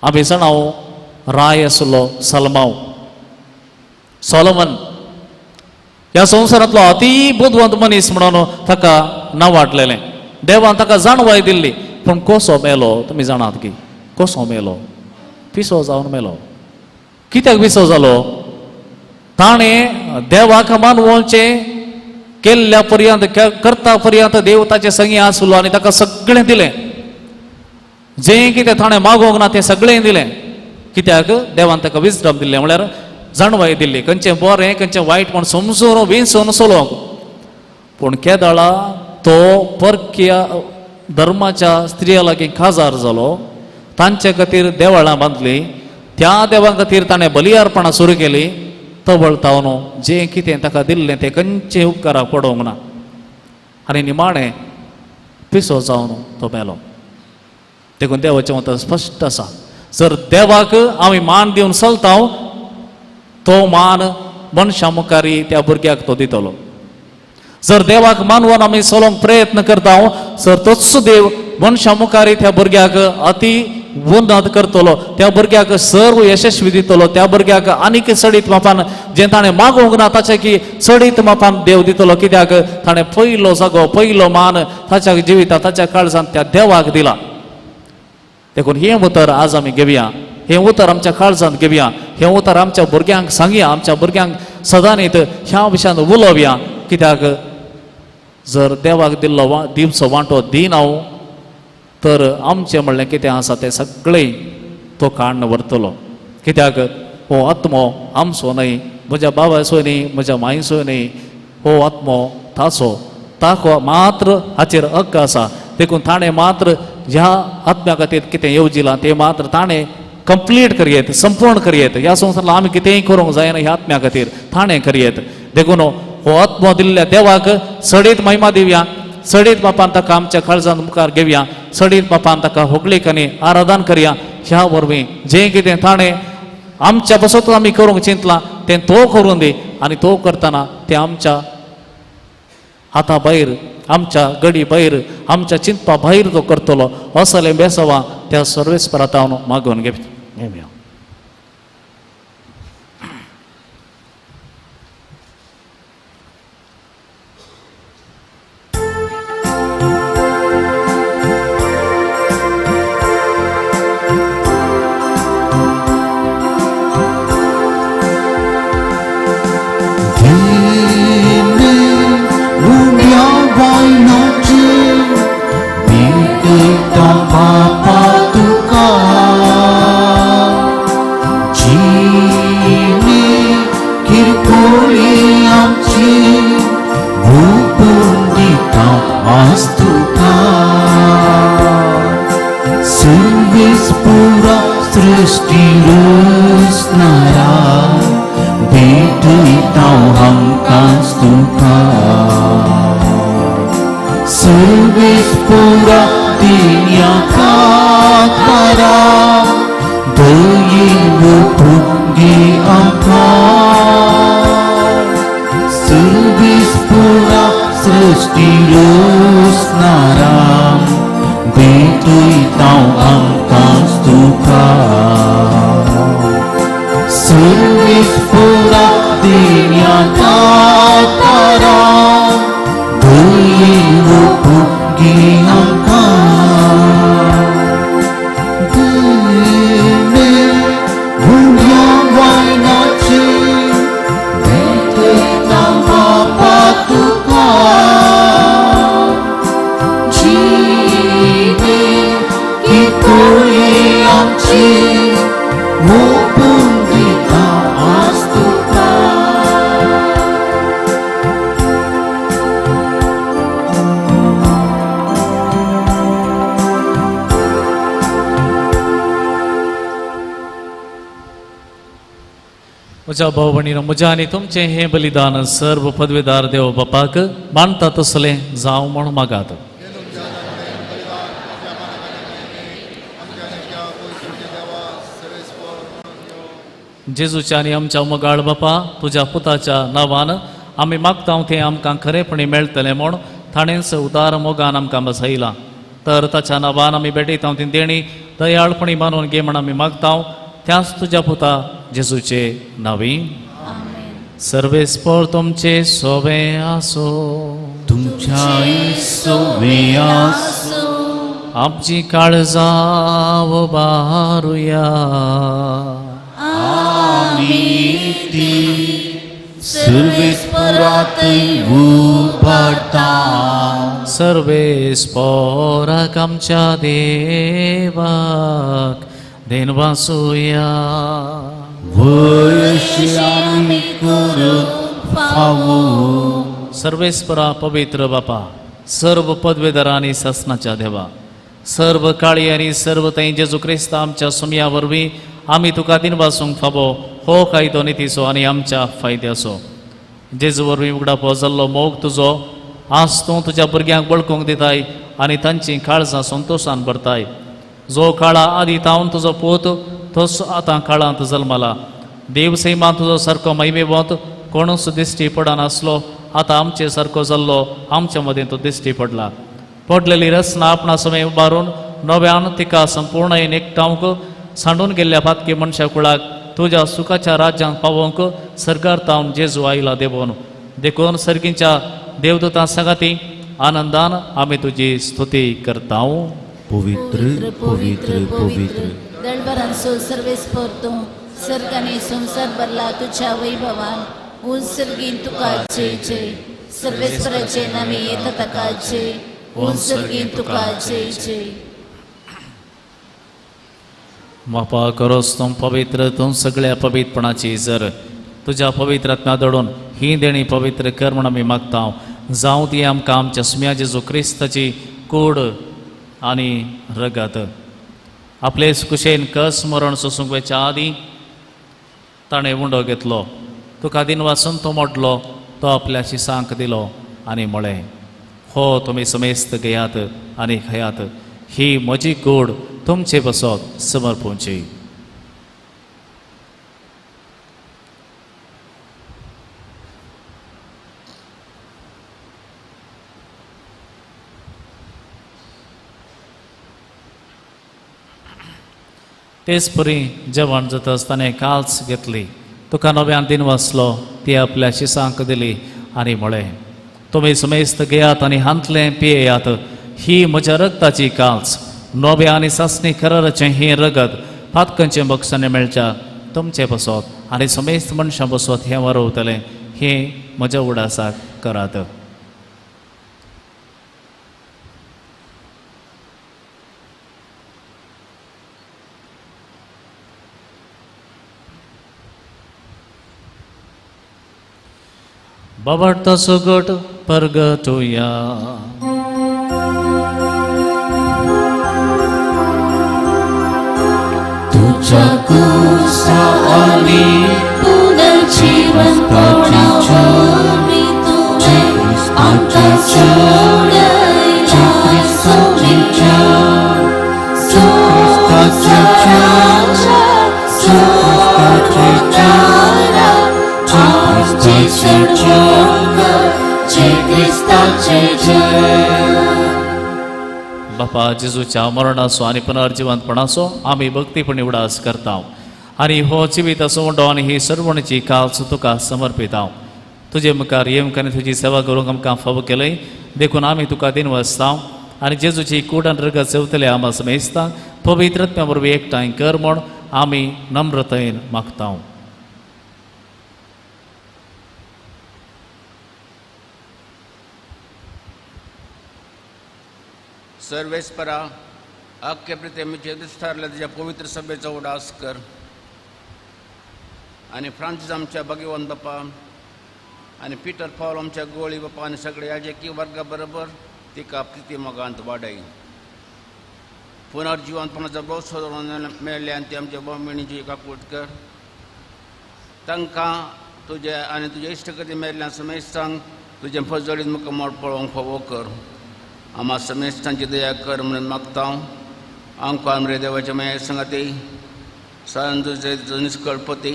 आमी जाणाव राय आसलो सलमाव, सोलोमन ह्या संवसारांतलो अती बुदवंत मनीस म्हणून ताका नांवाडलेलें, देवान ताका जाणवाय दिल्ली, पूण कसो मेलो तुमी जाणात की कसो मेलो, पिसो जावन मेलो. कित्याक पिसो जालो? ताणें देवाक मानवचें केल्ल्या पर्यंत करता पर्यंत देव ताचे संगी आसलो आनी ताका सगळें दिलें. जें कितें ताणें मागोवंक ना तें सगळें दिलें. कित्याक? देवान ताका विजडम दिल्लें, म्हळ्यार जाणवाय दिल्ली, खंयचें बरें खंयचें वायट म्हण समजून विंचून चलोवंक. पूण केदळा तो परकीय धर्माच्या स्त्रिया लागीं काजार जालो, तांचे खातीर देवळां बांदलीं, त्या देवां खातीर ताणें बलियार्पणां सुरू केली. तवळ तावन जें कितें ताका दिल्लें तें खंयचें उपकाराक पडोवंक ना आनी निमाणें पिसो जावन तो मेलो. देखून देवाचें मत स्पश्ट आसा, जर देवाक आमी मान दिवन चलता तो मान मनशां मुखार त्या भुरग्याक तो दितलो. जर देवाक मानवन आमी चलोवंक प्रयत्न करता जर तोच देव मनशां मुखार त्या भुरग्याक अति उन्नत करतलो, त्या भुरग्याक सर्व यशस्वी दितलो, त्या भुरग्याक आनीक चडीत मापान जें ताणें मागोवंक ना ताचे की चडीत मापान देव दितलो. कित्याक? ताणें पयलो जागो पयलो मान ताच्या जिविता ताच्या काळजान त्या देवाक दिला. देखून हें उतर आज आमी घेवया, हें उतर आमच्या काळजांत घेवया, हें उतर आमच्या भुरग्यांक सांगया, आमच्या भुरग्यांक सदांनीत ह्या विशयान उलोवया. कित्याक? जर देवाक दिल्लो दिवचो वांटो दिना तर आमचें म्हणलें कितें आसा तें सगळें तो काडून व्हरतलो. कित्याक? हो आत्मो आमचो न्हय, म्हज्या बाबाचो न्हय, म्हज्या मायचो न्हय, हो आत्मो ताचो, ताको मात्र हाचेर हक्क आसा. देखून ताणें मात्र ह्या आत्म्या खातीर कितें येवजिलां तें मात्र ताणें कंप्लीट करयेत, संपूर्ण करयेत. ह्या संवसारांत आमी कितेंय करूंक जायना ह्या आत्म्या खातीर ताणें करयेत. देखून हो आत्मो दिल्ल्या देवाक चडीत महिमा दिवया, चडीत बापान ताका आमच्या काळजान मुखार घेवया, चडीत बापान ताका होगळीक आनी आराधन करया. ह्या वरवीं जें कितें ताणें आमच्या बसत आमी करूंक चिंतलां तें तो करून दी आनी तो करतना तें आमच्या हाता भायर, आमच्या गडी भायर, आमच्या चिंतपा भायर तो करतलो. असलें बेसवा त्या सर्वेस्परांत मागून घेवया. म्हज्या भाव भयणीनो, म्हज्या आनी तुमचें हें बलिदान सर्व पदवेदार देव बापाक मानता तसलें जावं म्हूण मागात. जेजूच्या आनी आमच्या मोगाळ बापा, तुज्या पुताच्या नांवान आमी मागता तें आमकां खरेपणी मेळटलें म्हूण ताणेंच उदार मोगान आमकां बसयलां. तर ताच्या नांवान आमी भेटयता ती देणी दयाळपणी मानून घे म्हण आमी मागता त्याच तुज्या पुता जेजूचे नांवी. सर्वेस्पर तुमचे सोवे आसो, तुमच्याय सोवे आसो. आमची काळजां उबारुया, आमी ती सर्वेस्परातय उबारता. सर्वेस्पोराक आमच्या देवाक देनवासुया. वयशी आमी करूंक फावो. सर्वेस्परा पवित्र बापा, सर्व पदवेदार आनी सासनाच्या देवा, सर्व काळी आनी सर्व थंय जेजू क्रिस्त आमच्या सुमया वरवीं आमी तुका दिनवासूंक फावो हो कायदो नितीचो आनी आमच्या फायद्याचो. जेजू वरवीं उगडापो जाल्लो मोग तुजो आज तूं तुज्या भुरग्यांक बळकूंक दिताय आनी तांचीं काळजां संतोशान भरताय. जो काळा आदी तावन तुजो पूत तोच आतां काळांत जल्मला. देव सैमान तुजो सारको महिमेवंत कोणूच दिश्टी पडनासलो, आतां आमचे सारको जाल्लो आमच्या मदें तो दिश्टी पडला. पडलेली रचना आपणा समय उबारून नव्यान तिका संपूर्ण एकठावंक सांडून गेल्ल्या पातकी मनशा कुळाक तुज्या सुखाच्या राज्यांत पावोवंक सरकार तावन जेजू आयला देवोन. देखून सर्गींच्या देवदूतां सांगाती आनंदान आमी तुजी स्तुती करता. पवित्र पवित्र पवित्र दळभरांचो सर्वेस्पर तूं सर्ग आनी संवसार भरला तुझ्या वैभवान. उंच सर्गीन तुका जय जय. सर्वेस्पराचे नामे येता ताका जय. उंच सर्गीन तुका जय जय. बापा करोस तूं पवित्र, तूं सगळ्या पवित्रपणाची जर तुज्या पवित्र आत्म्या दडून ही देणी पवित्र कर म्हण आमी मागता. जावं ती आमकां आमच्या सुम्या जेजू क्रिस्ताची कूड आनी रगत. आपले कुशेन कस मरण सोसूंक वयच्या आदीं ताणें उंडो घेतलो, तुका दिन वाचून तो मोडलो, तो आपल्या शिसांक दिलो आनी म्हळें, हो तुमी समेस्त घेयात आनी खायात, ही म्हजी कूड तुमचे बसत समर्पूंची. तेच परी जेवण जाता आसतना काल्स घेतली, तुका नव्यान दिन वाचलो, ती आपल्या शिसांक दिली आनी म्हळें, तुमी समेस्त घेयात आनी हांतलें पियेयात, ही म्हज्या रगताची काल्स, नव्या आनी सासणी कराराचें हें रगत पातकांचें बक्षांनी मेळच्या तुमचें बसत आनी समेस्त मनशां बसत हें वरवतलें, हें म्हज्या उडासाक करात. बाबार्थ सुगट परगटुया. तुझ्या कुसा आनी पुनर्जीवनपणावरवीं तुवें आमकां सोडयला सोम्या. संवसाराच्या सोडणारा आमची सडवण जय क्रिस्ताचे जय. बापा जेजूच्या मरणाचो आनी पुनर्जिवंतपणाचो आमी भक्तीपणी उडास करता आनी हो जिविताचो उंडो आनी ही सर्वणीची काल्स तुका समर्पिता. तुजे मुखार येवंक आनी तुजी सेवा करूंक आमकां फावो केलंय देखून आमी तुका दिनवासता आनी जेजूची कूड आनी रगत सेवतले आमा समेस्ता पवित्र आत्म्या वरवीं एकठांय कर म्हूण आमी नम्रतायेन मागता. सर्वेस्परा आख्या प्रतिमेचे विस्तारल्या तुज्या पवित्र सभेचो उडास कर आनी फ्रांसीस आमच्या भगवान बापा आनी पिटर पावल आमच्या गोळी बापा आनी सगळे याजकी वर्गा बरोबर तिका प्रिती मोगांत वाडय. पुनर्जिवंतपणाचो भोव मेळ्ळे आनी ती आमच्या भोवमेणीची काकूट कर. तांकां तुजे आनी तुजे इश्टगती मेळ्ळ्या समेस्तांक तुजें फजळीत मुखामळ पळोवंक फावो कर. आमा समेस्तांची दया कर म्हणून मागता. आमकां आमरे देवाच्या माया संगाती सांजूचे निष्कळपती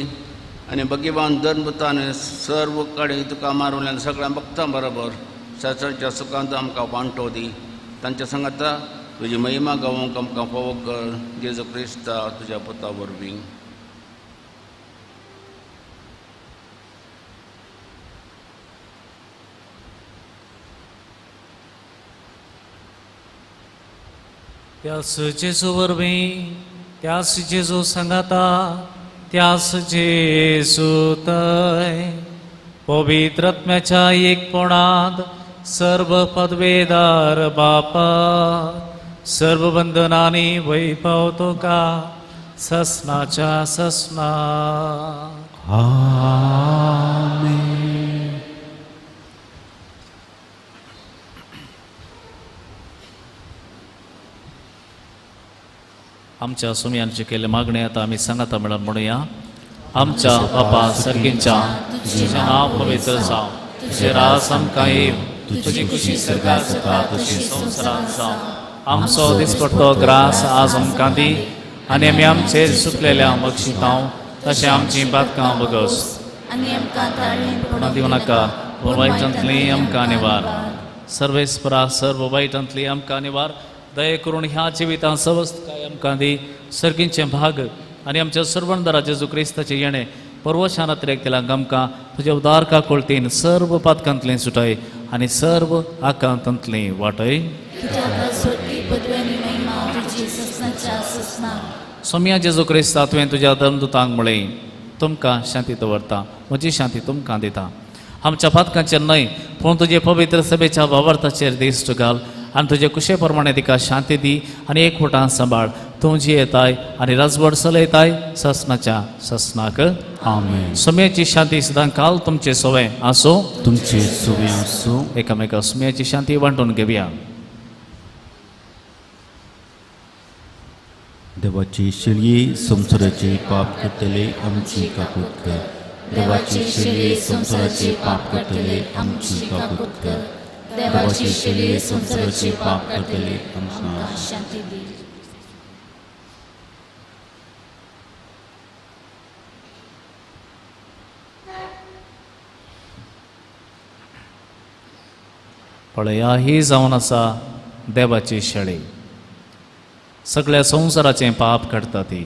आनी भगिवान धर्मता आनी सर्व कडेन तुका मारवल्यान सगळ्या भक्तां बरोबर शास्त्राच्या सुखांत आमकां वांटो दी. तांच्या सांगाता तुजी महिमा गावोवंक आमकां फावो कर. जेजू क्रिस्ता तुज्या पुता वरवीं. त्याच जेजू वरवीं, त्याच जेजू सांगाता, त्यास जेजू तय पवित्र आत्म्याच्या एकपणांत सर्व पदवेदार बापा सर्व बंधनांनी वैभव तुका ससनाच्या ससना. आमेन. आमच्या सुमयांचे केले मागणे आता आम्ही सांगाता म्हणून म्हणूया. आमच्या बापा सर्गींच्या तुझें नांव पवित्र जावं, तुजें राज आमकां येवं, तुजी खुशी सरकार जाता तशी संवसारांत जावं. आमचो दिसपट्टो ग्रास आज आमकां दी आनी आमी आमचेर चुकलेल्या बक्षितांव तशें आमचीं बातकां बगस आनी आमकां ताळें दिवं नाका, पूण वायटांतली आमकां निवार. सर्वेस्परा सर्व वायटांतली आमकां निवार. दये करून ह्या जिवितांत सवस्तकाय आमकां दी, सर्गींचें भाग आनी आमच्या सर्वंदरा जेजू क्रिस्ताचें येणें परवशानात्रेक केलां आमकां तुज्या उदार काकुळतीन सर्व पातकांतलें सुटाय आनी सर्व आकांतांतलें वाटय. सोम्या जेजू क्रिस्ता तुवें तुज्या धर्मदुतांक म्हळें तुमकां शांती दवरता, म्हजी शांती तुमकां दिता. आमच्या पातकांचेर न्हय पूण तुजे पवित्र सभेच्या भावार्थाचेर दिश्ट घाल आनी तुजे कुशे प्रमाणे तिका शांती दी आनी एकवटान सांबाळ. तूं जियेताय आनी राजवट चलयताय ससनाच्या ससनाक. आमेन. सुम्याची शांती सदां काल तुमचे सोवे आसूं, तुमचे सोवे आसूं. एकामेका सुम्याची शांती वांटून घेवया. देवाची शेळये संवसाराचे पाप करतले आमची काकूत कर. देवाची शेळये संवसाराचे पाप करतले आमची काकूत कर. देवाची शेळये संवसाराचे पाप करतले आमकां शांती दी. पळया ही जावन आसा देवाची शेळी, सगळ्या संवसाराचें पाप काडटा ती.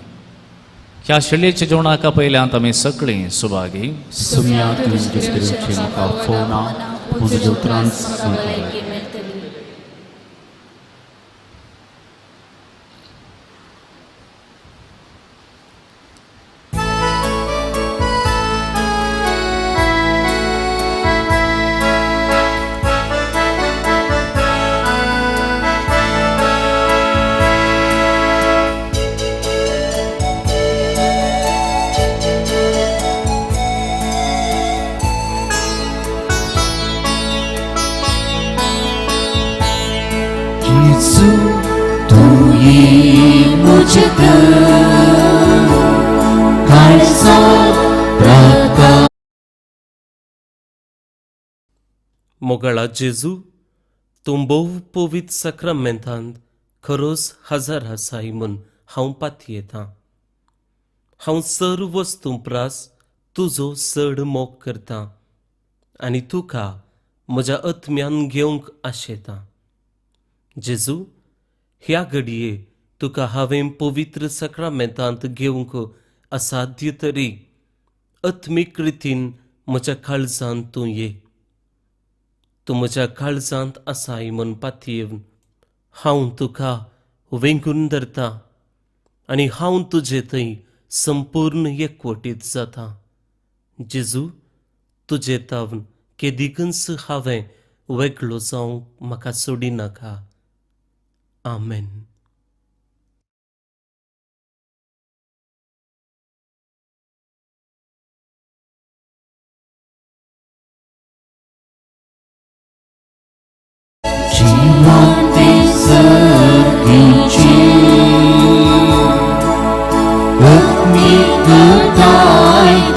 ह्या शेळयेच्या जेवणाका पयल्यांत आमी सगळीं सुभागी. सुम्या तुवें दुसऱ्यांचे म्हाका फोना पूण तुज्या उतरान भलायकी मेळटली. जेजू तुवें म्हजें काळजा प्रकाश. मोगाळा जेजू, तूं भोव पवित्र साक्रामेंतांत खरोच हजर आसाय म्हूण हांव पातयेतां. हांव सर्व वस्तूं प्रास तुजो चड मोग करतां आनी तुका म्हज्या आत्म्यान घेवंक आशेतां. जेजू, ह्या घडये तुका हांवें पवित्र साक्रामेंतांत घेवंक असाध्य तरी आत्मीक रितीन म्हज्या काळजांत तूं ये. तूं म्हज्या काळजांत आसाय म्हूण पातयेवन हांव तुका वेंगून धरतां आनी हांव तुजे थंय संपूर्ण एकवटीत जाता. जेजू, तुजे तावन केदिकूच हांवें वेगळो जावंक म्हाका सोडिनाका. आमेन. जिवांते सर्गीची आत्मिकताय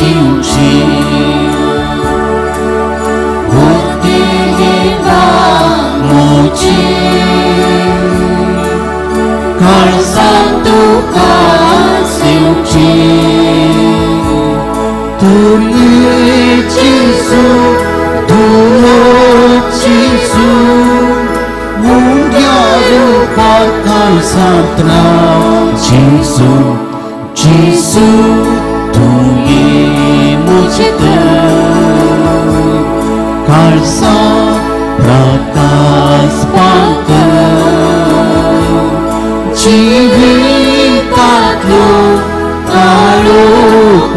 दिवची देवा म्हजे काळजांत तुका सेवची. तुवें जेजू, तुवें जेजू मुंग्या रुपार काळजांत राव. जेजू, जेजू तुवें म्हजें काळजा प्रकाश पाकर जिवितांतलो काळोख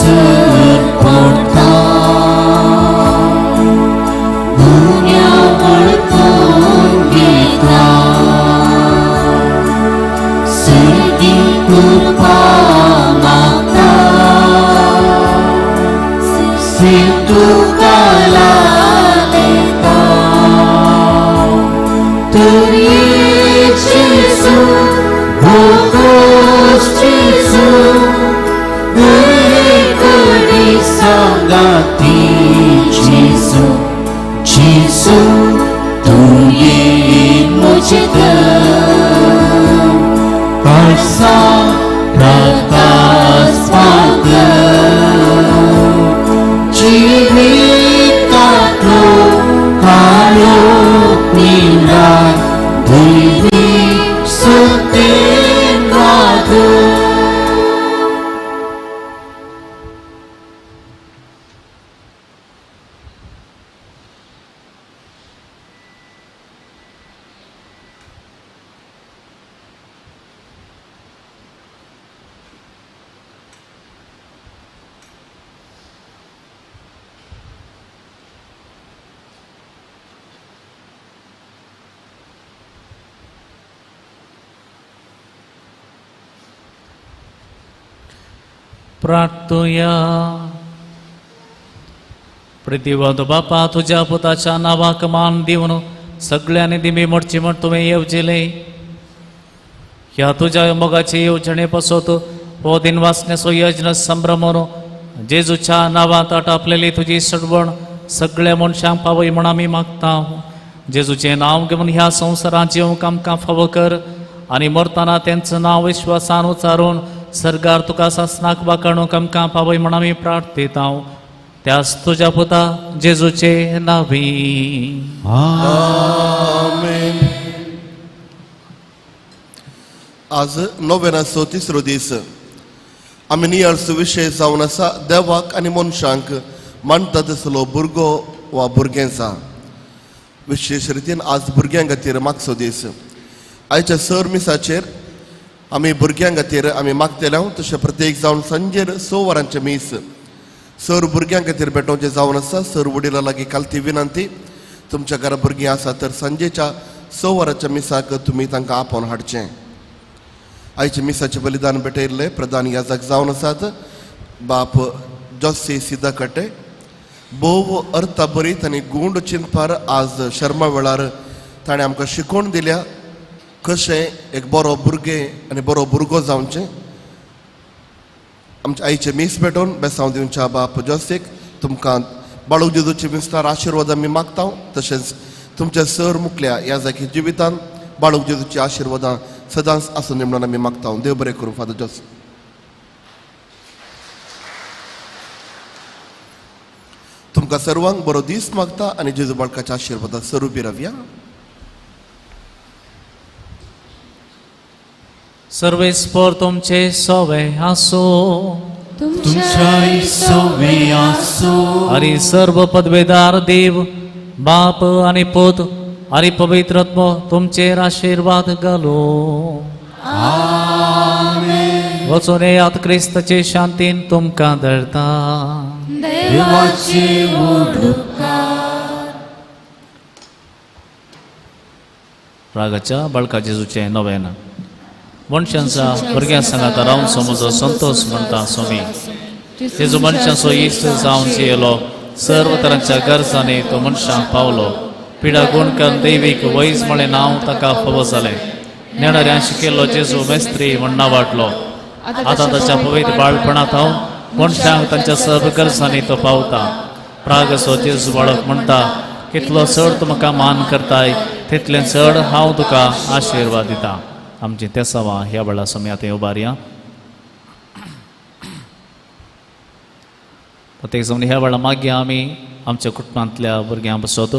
नजर पडता गुन्या वळखून घेता सर्गी कृपा मागता तुका लायता तर ये जेजू भोगोस जेजू दरेकडी सांगाती जेजू जेजू तूं ये म्हजे तर पाडसा प्रकाश पाकर जिवितांतलो काळोख निवळाय दैवी सत्तेन वागय. प्रार्थुया. प्रतिवंत बापा तुज्या पुताच्या नांवाक मान दिवन सगळ्यांनी दिमी मोडची म्हण तुवें येवजिलें. ह्या तुज्या मोगाचे येवजणे पासत हो दिनवासण्याचो यज्ञ संभ्रमून जेजूच्या नांवांत आटापलेली तुजी सडवण सगळ्या मनशांक पावय म्हण आमी मागता. जेजूचें नांव घेवन ह्या संवसारांत जिवंक आमकां फावो कर आनी मरतना तेंचो नांव विश्वासान उचारून सरकार तुका सासनाक वाकाणूक आमकां पावय म्हण आमी प्रार्थेता. त्याच तुज्या पुता जेजूचे नांवी. आमेन. आज नोवेनाचो तिसरो दीस. आमी नियाळचो विशय जावन आसा देवाक आनी मनशांक मानता तसलो भुरगो वा भुरगेंचा. विशेश रितीन आज भुरग्यां खातीर मागचो दीस. आयच्या सर मिसाचेर आमी भुरग्यां खातीर आमी मागतले. तशें प्रत्येक जावन सांजेर 6 वरांचें मीस सर भुरग्यां खातीर भेटोवचें जावन आसा. सर वडिलां लागीं कालती विनंती, तुमच्या घरा भुरगीं आसा तर सांजेच्या 6 वरांच्या मिसाक तुमी तांकां आपोवन हाडचें. आयच्या मिसाचें बलिदान भेटयल्लें प्रधान याजक जावन आसात बाप जोसी सिदाकटे. भोव अर्थाभरीत आनी गूंड चिंतपार आज शर्मा वेळार ताणें आमकां शिकोवन दिल्या कशें एक बरो भुरगें आनी बरो भुरगो जावचें. आमच्या आईचें मीस भेटोवन बेसांव दिवच्या बाप जोसीक तुमकां बाळूक जेजूचे विस्तार आशिर्वाद आमी मागता. तशेंच तुमच्या सर मुकल्या ह्या जागी जिवितान बाळूक जेजूची आशिर्वादां सदांच आसून म्हणून आमी मागता. देव बरें करूं फादर जोस. तुमकां सर्वांक बरो दीस मागता आनी जेजू बाळकाच्या आशिर्वादां सर उबी रावया. सर्वेस्पर तुमचे सोवे आसो तुमच्याय सोवे आसो. आनी सर्व पदवेदार देव बाप आनी पूत आनी पवित्र आत्मो तुमचेर आशिर्वाद घालो. आमेन. वचून येयात क्रिस्ताचे शांतीन तुमकां धरता. देवाचे उपकार. रागाच्या बाळका जेजूचें नवेन मनशांचा भुरग्यां सांगाता रावन समजो संतोष म्हणटा स्वामी. जेजू मनशांचो इश्ट जावन जियेलो. सर्व तरांच्या गरजांनी तो मनशांक पावलो. पिडा गुणकन दैवीक वैज म्हळें नांव ताका फावो जालें. नेणाऱ्यां शिकिल्लो जेजू मेस्त्री म्हण नांव वाडलो. आतां ताच्या पवित्र बाळपणांत हांव मनशांक तांच्या सर्व गरजांनी तो पावता. प्रागसो जेजू बाळक म्हणटा कितलो चड तूं म्हाका मान करताय तितलें चड हांव तुका आशिर्वाद दिता. आमची तेसावां ह्या वेळा स्वामी आतां उबारया. प्रत्येक जावन ह्या वेळा मागीर आमी आमच्या कुटुंबांतल्या भुरग्यां बसत.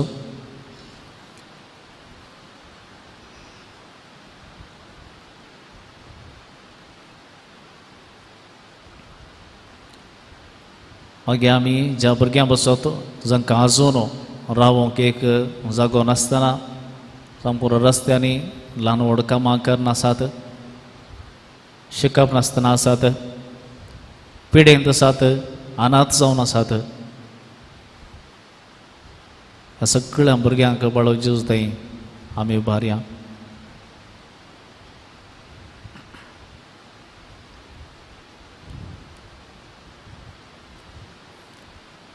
मागीर आमी ज्या भुरग्यां बसत जांकां आजून रावोंक एक जागो नासतना सामको रस्त्यांनी ल्हान व्हड कामां करनासात, शिकप नासतना आसात, पिडेंत आसात, अनाथ जावन आसात ह्या सगळ्या भुरग्यांक बाळो जेजू थंय आमी उबारया.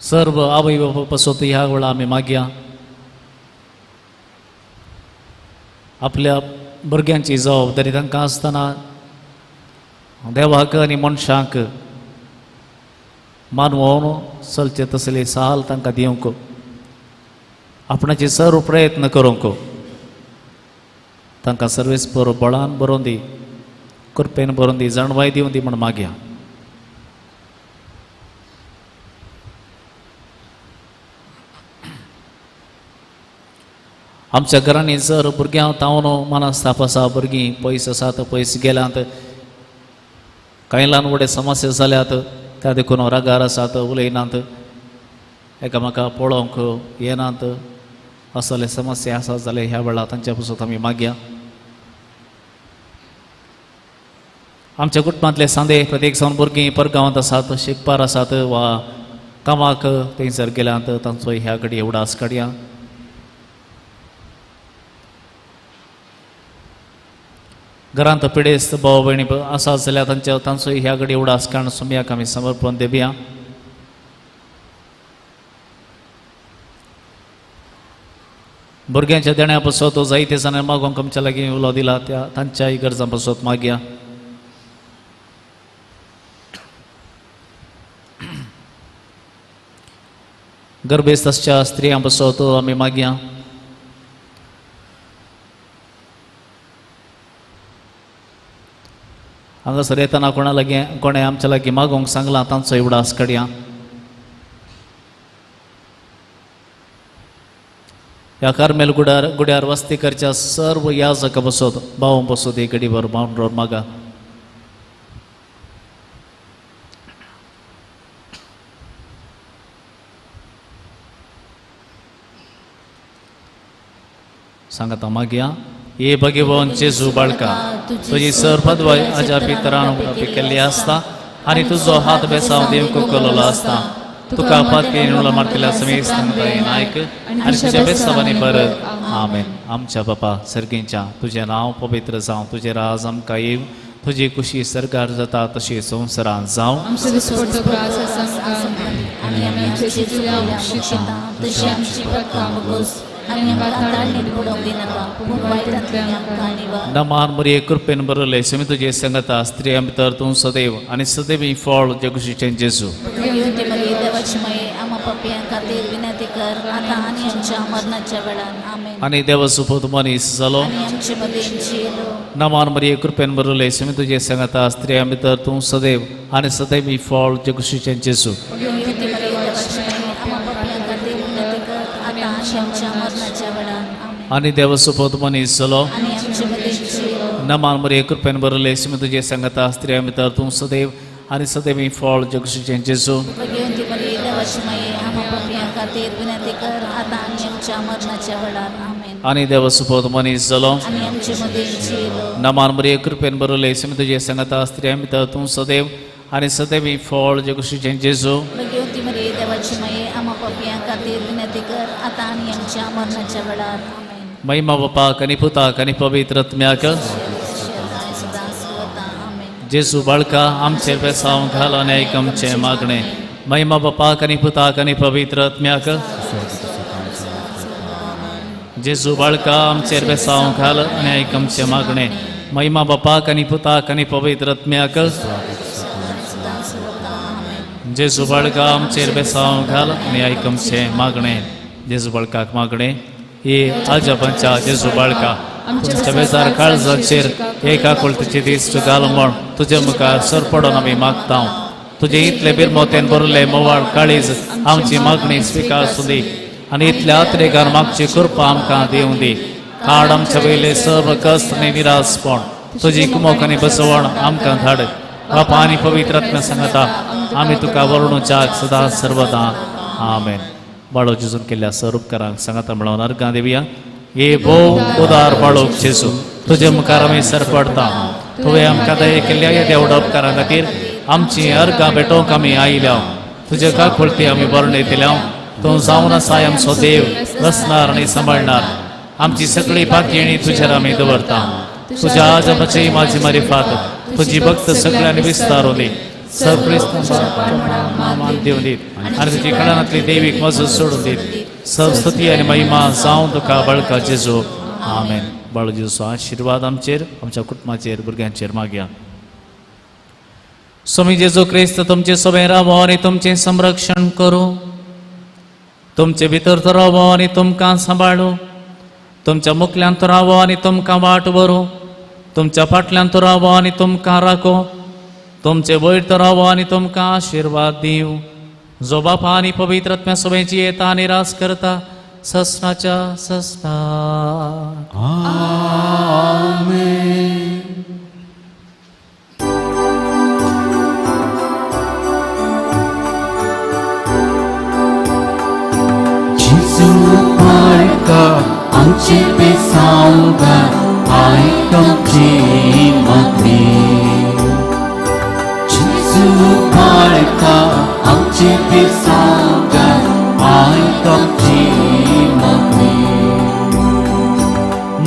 सर्व आवय बापा पासत ह्या वेळा आमी मागया आपल्या भुरग्यांची जबाबदारी तांकां आसतना देवाक आनी मनशांक मानवोन चलचे तसले साल तांकां दिवंक आपणाचे सर्व प्रयत्न करूंक तांकां सर्वेस बरो बळान बरोवन दी कृपेन बरोवन दी जाणवाय दिवं दी म्हूण मागया. आमच्या घरांनी जर भुरग्यां तावन मनस्ताप आसा भुरगीं पयस आसात पयस गेल्यांत कांय ल्हान व्हडे समस्या जाल्यात त्या देखून रागार आसात उलयनात एकामेका पळोवंक येनात असले समस्या आसा जाल्यार ह्या वेळार तांच्या पासून आमी मागया. आमच्या कुटुंबांतले सांदे प्रत्येक जावन भुरगीं परगांवांत आसात शिकपार आसात वा कामाक थंयसर गेल्यांत तांचो ह्या घडये उडास काडया. घरांत पिडेस्त भाव भयणी आसा जाल्यार तांच्या तांचो ह्या घडये उडास काडून सुमयाक आमी समर्पण दिवया. भुरग्यांच्या देण्या पासत जायते जाणां मागोवंक आमच्या लागीं उलो दिला त्या तांच्याय गरजां पासत मागया. गर्भेस्त आसच्या स्त्रियां पासत आमी मागया. हांगासर येतना कोणा लागीं कोणें आमच्या लागीं मागोवंक सांगलां तांचो उडास काडया. ह्या कार्मेल गुड्यार गुड्यार वस्ती करच्या सर्व याजका बसत भाव बसत एक घडीभर मावन रोड मागा. सांगता मागया. ये भगवान जेजू बाळका तुजी सर्व आजा पितरान केल्ली आसता आनी तुजो हात बेसांव देवक केलोलो आसता तुका पातकेन उलो मारतल्या समेस्तांक नायक आनी तुज्या बेसांवांनी परत आमेन. आमच्या बापा सर्गींच्या तुजें नांव पवित्र जावं तुजें राज आमकां येवं तुजी कुशी सरकार जाता तशी संवसारांत जावं. नमान मरिये कृपेन बरले समी तुजे संगता स्त्रियां भितर तूं सदैव आनी सदैव फळ जगुशीचें जेजू. आनी देवाचो पूत मनीस जालो. नमान मरिये कृपेन बरले समी तुजे संगता स्त्रियां भितर तूं सदैव आनी सदैव फळ जगुशीचें जेजू. आनी देवाचो पूत मनीस जालो. नमान मरिये कृपेन बरले समी तुजे संगता स्त्रियां भितर तूं सदैव आनी सदैव फळ जगुशीचें जेजू. आनी देवाचो पूत मनीस जालो. नमान मरिये कृपेन बरले समी तुजे संगता स्त्रियां भितर तूं सदैव आनी सदैव फळ जगुशीचें जेजू. महिमा बापाक आनी पुताक आनी पवित्र आत्म्याक. जेजू बाळका आमचेर बेसांव घाल आनी आयक आमचें मागणें. महिमा बापाक आनी पुताक आनी पवित्र आत्म्याक. जेजू बाळका आमचेर बेसांव घाल आनी आयक आमचें मागणें. महिमा बापाक आनी पुताक आनी पवित्र आत्म्याक. जेजू बाळका आमचेर बेसांव घाल आनी आयक आमचें मागणें. जेजू बाळकाक मागणें. हे आजपांच्या जेजू बाळका तुमच्या बेजार काळजाचेर एका कुळतीची दिश्ट घाल म्हण तुजे मुखार सरपडून आमी मागता. तुजे इतले बिरमोतेन भरले मोवाळ काळीज आमची मागणी स्विकार सुदी आनी इतल्या अत्रेगान मागची कृपा आमकां दिवं दी. काड आमच्या वयले सर्व कश्ट आनी निरासपण तुजी कुमोक आनी बसवण आमकां धाड. बापा आनी पवित्र आत्म्या सांगता आमी तुका वरणूच्याक सदा सर्वदा आमेन. बाळो जेजून केल्ल्या सर उपकारांक सांगाता म्हणून अर्गां दिवया. हे भोव उदार बाळोक जेजू तुजे मुखार आमी सरपडटा. तुवें आमकां दया केल्ल्या ह्या देवडा उपकारां खातीर आमची अर्गां भेटोवंक आमी आयल्या. तुज्या काकुळटी आमी बरणयतल्या तूं जावन आसाय आमचो देव रचणार आनी सांबाळणार आमची सगळी पातयेणी तुजेर आमी दवरता तुज्या आजमाची माझी मारिफात तुजी भक्त सगळ्यांनी विस्तारून दी मान दिवन दीत आनी तुजी कळानातली देवीक मजूर सोडून दीत सरस्वती आनी महिमा जावं तुका बळका जेजू आमेन. बाळू जेजूचो आशिर्वाद आमचेर आमच्या कुटुंबाचेर भुरग्यांचेर मागया. स्वामी जेजू क्रिस्त तुमचे सोबें रावो आनी तुमचें संरक्षण करूं तुमचे भितर तो रावो आनी तुमकां सांबाळू तुमच्या मुखल्यान तो रावो आनी तुमकां वाट व्हरूं तुमच्या फाटल्यान तो रावो आनी तुमकां राखो तुमचे वयर तो रावो आनी तुमकां आशिर्वाद दिवं जो बापा आनी पवित्र आत्म्या सोबेची येता आनी रास करता ससनाच्या ससना. आमेन. जेजू बाळका आमचे बेसावगार आयक आमची मागणी. जेजू बाळका आमचे बेसावगार आयक आमची मागणी.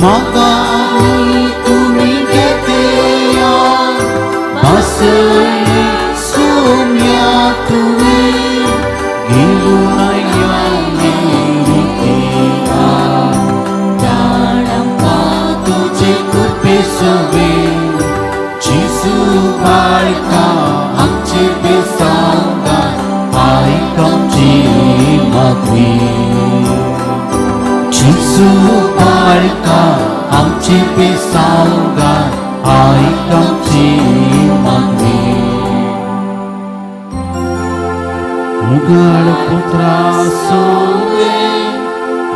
म्हाका तुमी घेतया भासय सोम्या तुवें घेवन आयल्या मेरिकेआ धाड आमकां तुजे कृपे सवें. जेजू बाळका आमचे बेसावगार आयक आमची मागणी. जेजू बाळका आमचे बेसावगार आयक आमची मागणी. मुगाळ पुत्रा सोवे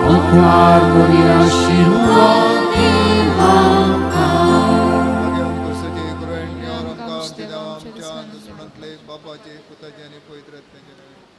आंकवार मोरया आशिर्वाद दी आमकां. बापाचे पुताचे आनी पवित्र आत्म्याचे नांवान.